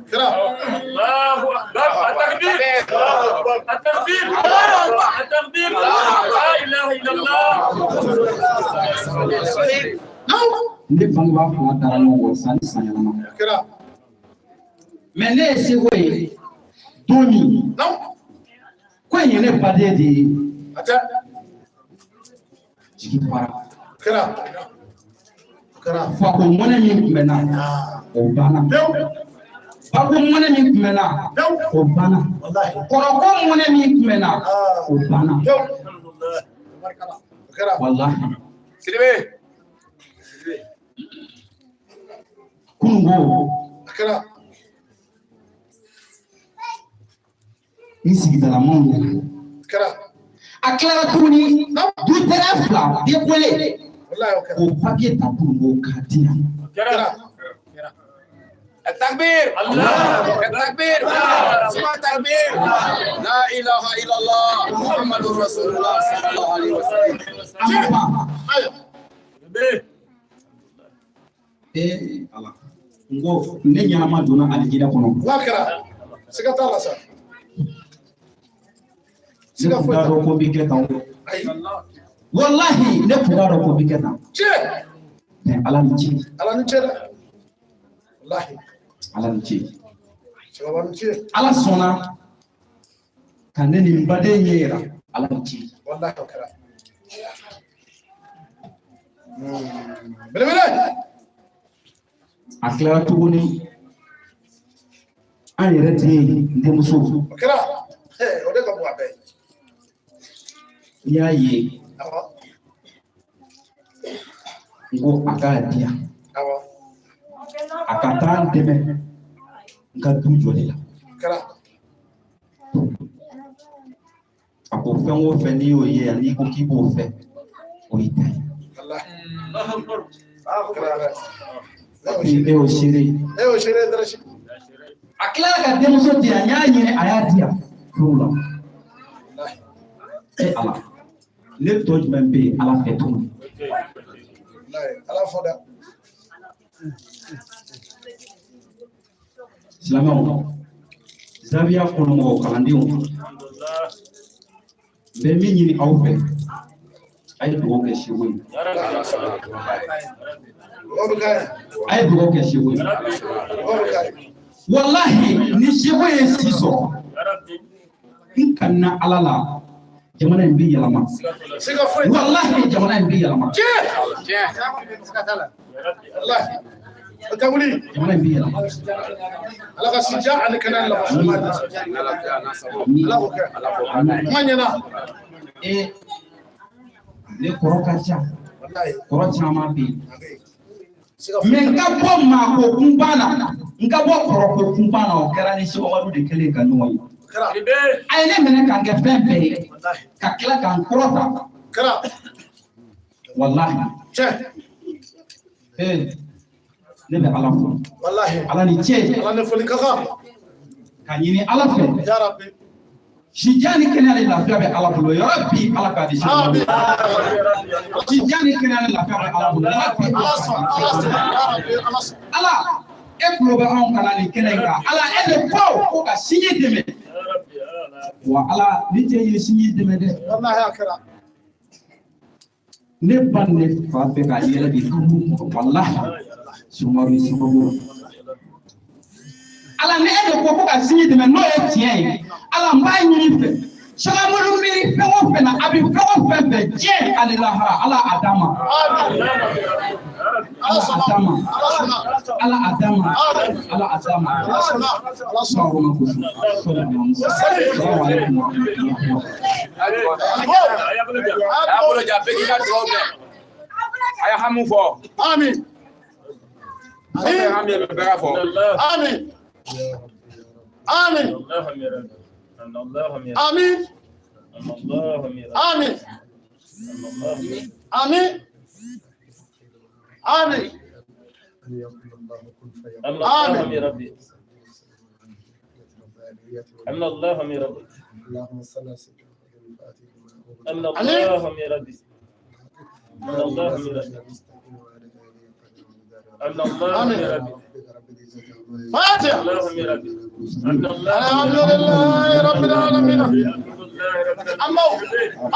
Allahu akbar, takbir, takbir, takbir, la ilaha illallah. Ne bangebaa fila dara ɲɔgɔn kɔ san ni san yɛlɛma. Mais ne ye Seko ye don min, ko in ye ne baden de ye. Jigi fara. Fako mɔnɛ min tun bɛ n na, o banna. Bako mɔnɛ min tun bɛ n na, o banna. Kɔrɔko mɔnɛ min tun bɛ n na, o banna. Walahi. Kununko. N sigidalamaw ɲɛna. A tilara tuguni du tɛrɛ 2 dekole k'o papiye ta kununko k'a di yan. التكبير التكبير سمع التكبير لا اله الا الله محمد رسول الله صلى الله عليه وسلم. Ala n ko ne ɲɛnama donna alijinɛ kɔnɔ. N'a kɛra siga t'a la sa. Ne kun t'a dɔn ko b'i kɛ tan o. Walahi ne kun t'a dɔn ko b'i kɛ tan. Tiɲɛ. Mais Ala ni ce. Ala ni ce dɛ. Walahi. Ala ni ce. Cɛkɔrɔba ni ce. Ala sɔnna ka ne ni n baden ye yɛrɛ. Ala ni ce. Walahi o kɛra. Belebele. A tilara tuguni an yɛrɛ den n denmuso. O kɛra. O de ka bon a bɛɛ ye. N y'a ye. N ko a k'a di yan. A ka taa n dɛmɛ n ka du jɔli la. A ko fɛn o fɛn n'i y'o ye yan n'i ko k'i b'o fɛ o y'i ta ye. E y'o seere. E y'o seere dɛrɛsi. A tilala ka denmuso di yan, n y'a ɲini a y'a di yan furu la. E Ala, ne tɔ jumɛn bɛ yen Ala fɛ tuguni? Ala fɔ dɛ. Silamɛw, zawiya kɔnɔ mɔgɔw, kalandenw, n bɛ min ɲini aw fɛ, a ye dugawu kɛ Seko ye. A ye dugawu kɛ Seko ye. Walahi ni Seko ye si sɔrɔ, n ka na Ala la, jamana in bɛ yɛlɛma. Walahi jamana in bɛ yɛlɛma. Jamana in bɛ yɛlɛma. Ala ka sija ani kɛnɛya laban. Ala k'o kɛ. Kuma ɲɛna. Ee, ne kɔrɔ ka ca. Kɔrɔ caman bɛ yen. Mɛ n ka bɔ maako kunba la, n ka bɔ kɔrɔko kunba la, o kɛra ni Seko Amadu de kɛlen ka ɲɔgɔn ye. A ye ne minɛ k'an kɛ fɛn bɛɛ ye, ka tila k'an kɔrɔta. Walahi. Ee, ne bɛ Ala fo. Ala ni ce. Ala ni foli ka kan. Ka ɲini Ala fɛ. Sija ni kɛnɛya ni lafiya bɛ Ala bolo, yarabi Ala k'a di Seko Amadu. Sija ni kɛnɛya ni lafiya bɛ Ala bolo, yarabi Ala k'a di. Ala, e tulo bɛ anw kalan nin kɛnɛ in kan. Ala, e de ko ka sinji dɛmɛ. Wa Ala, ni cɛ ye sinji dɛmɛ dɛ. Ne ba ni ne fa bɛ ka yɛlɛ de du kɔnɔ, walahi. Seko Amadu ye sababu. Ala, ni e de ko ka sinji dɛmɛ, n'o ye tiɲɛ ye, Ala n b'a ɲini fɛ. Seko Amadu miiri fɛn o fɛn na, a bɛ fɛn o fɛn fɛ diɲɛ ani lahara, Ala a d'a ma. Ala a d'a ma. Ala a d'a ma. Ala a d'a ma. Salamu alaikum wa rahmatullahi wa barakatuh. A y'a bolo ja, bɛɛ k'i ka dugawu kɛ. A ye hami fɔ. Amin. A ye hami ye, bɛɛ ka fɔ. Amin. Amin. Amin. Amin. Amin. Amin. Amin. آمين. فاتح. الحمد لله رب العالمين. أما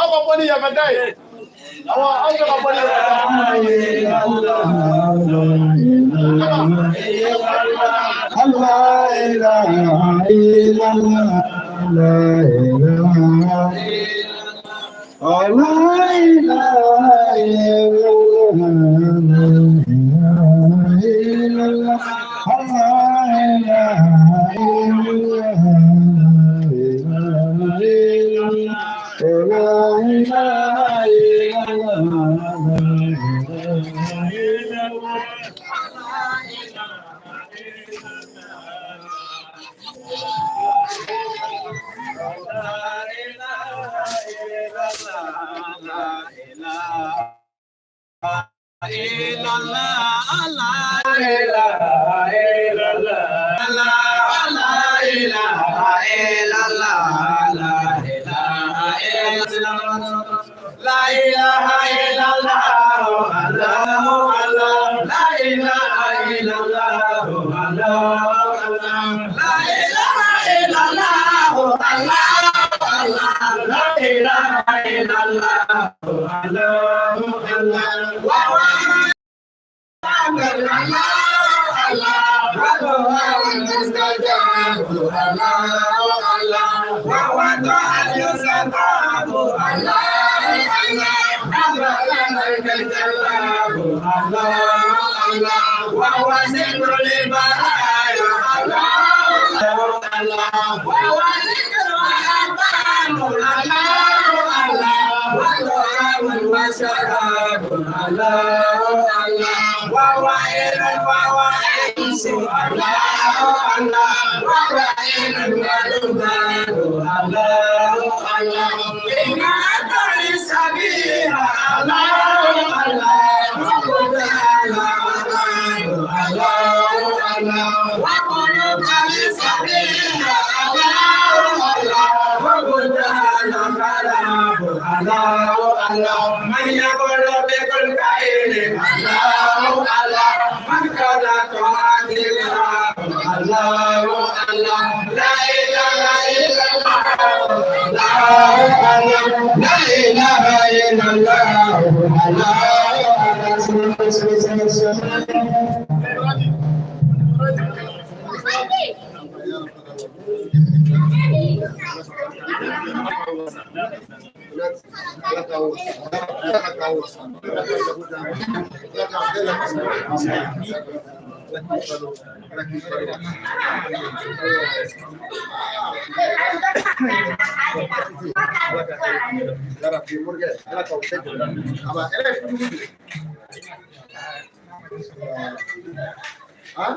أما بني يا مداي. أما أما بني يا مداي. لا إله إلا الله. لا إله إلا الله. Allahu Allah, man yaqulu bi kulli khairin. Allahu Allah, man kana tu'adila. Allahu Allah, la ilaha illallah. Allahu Allah, la ilaha illallah. Allahu Allah. Huh?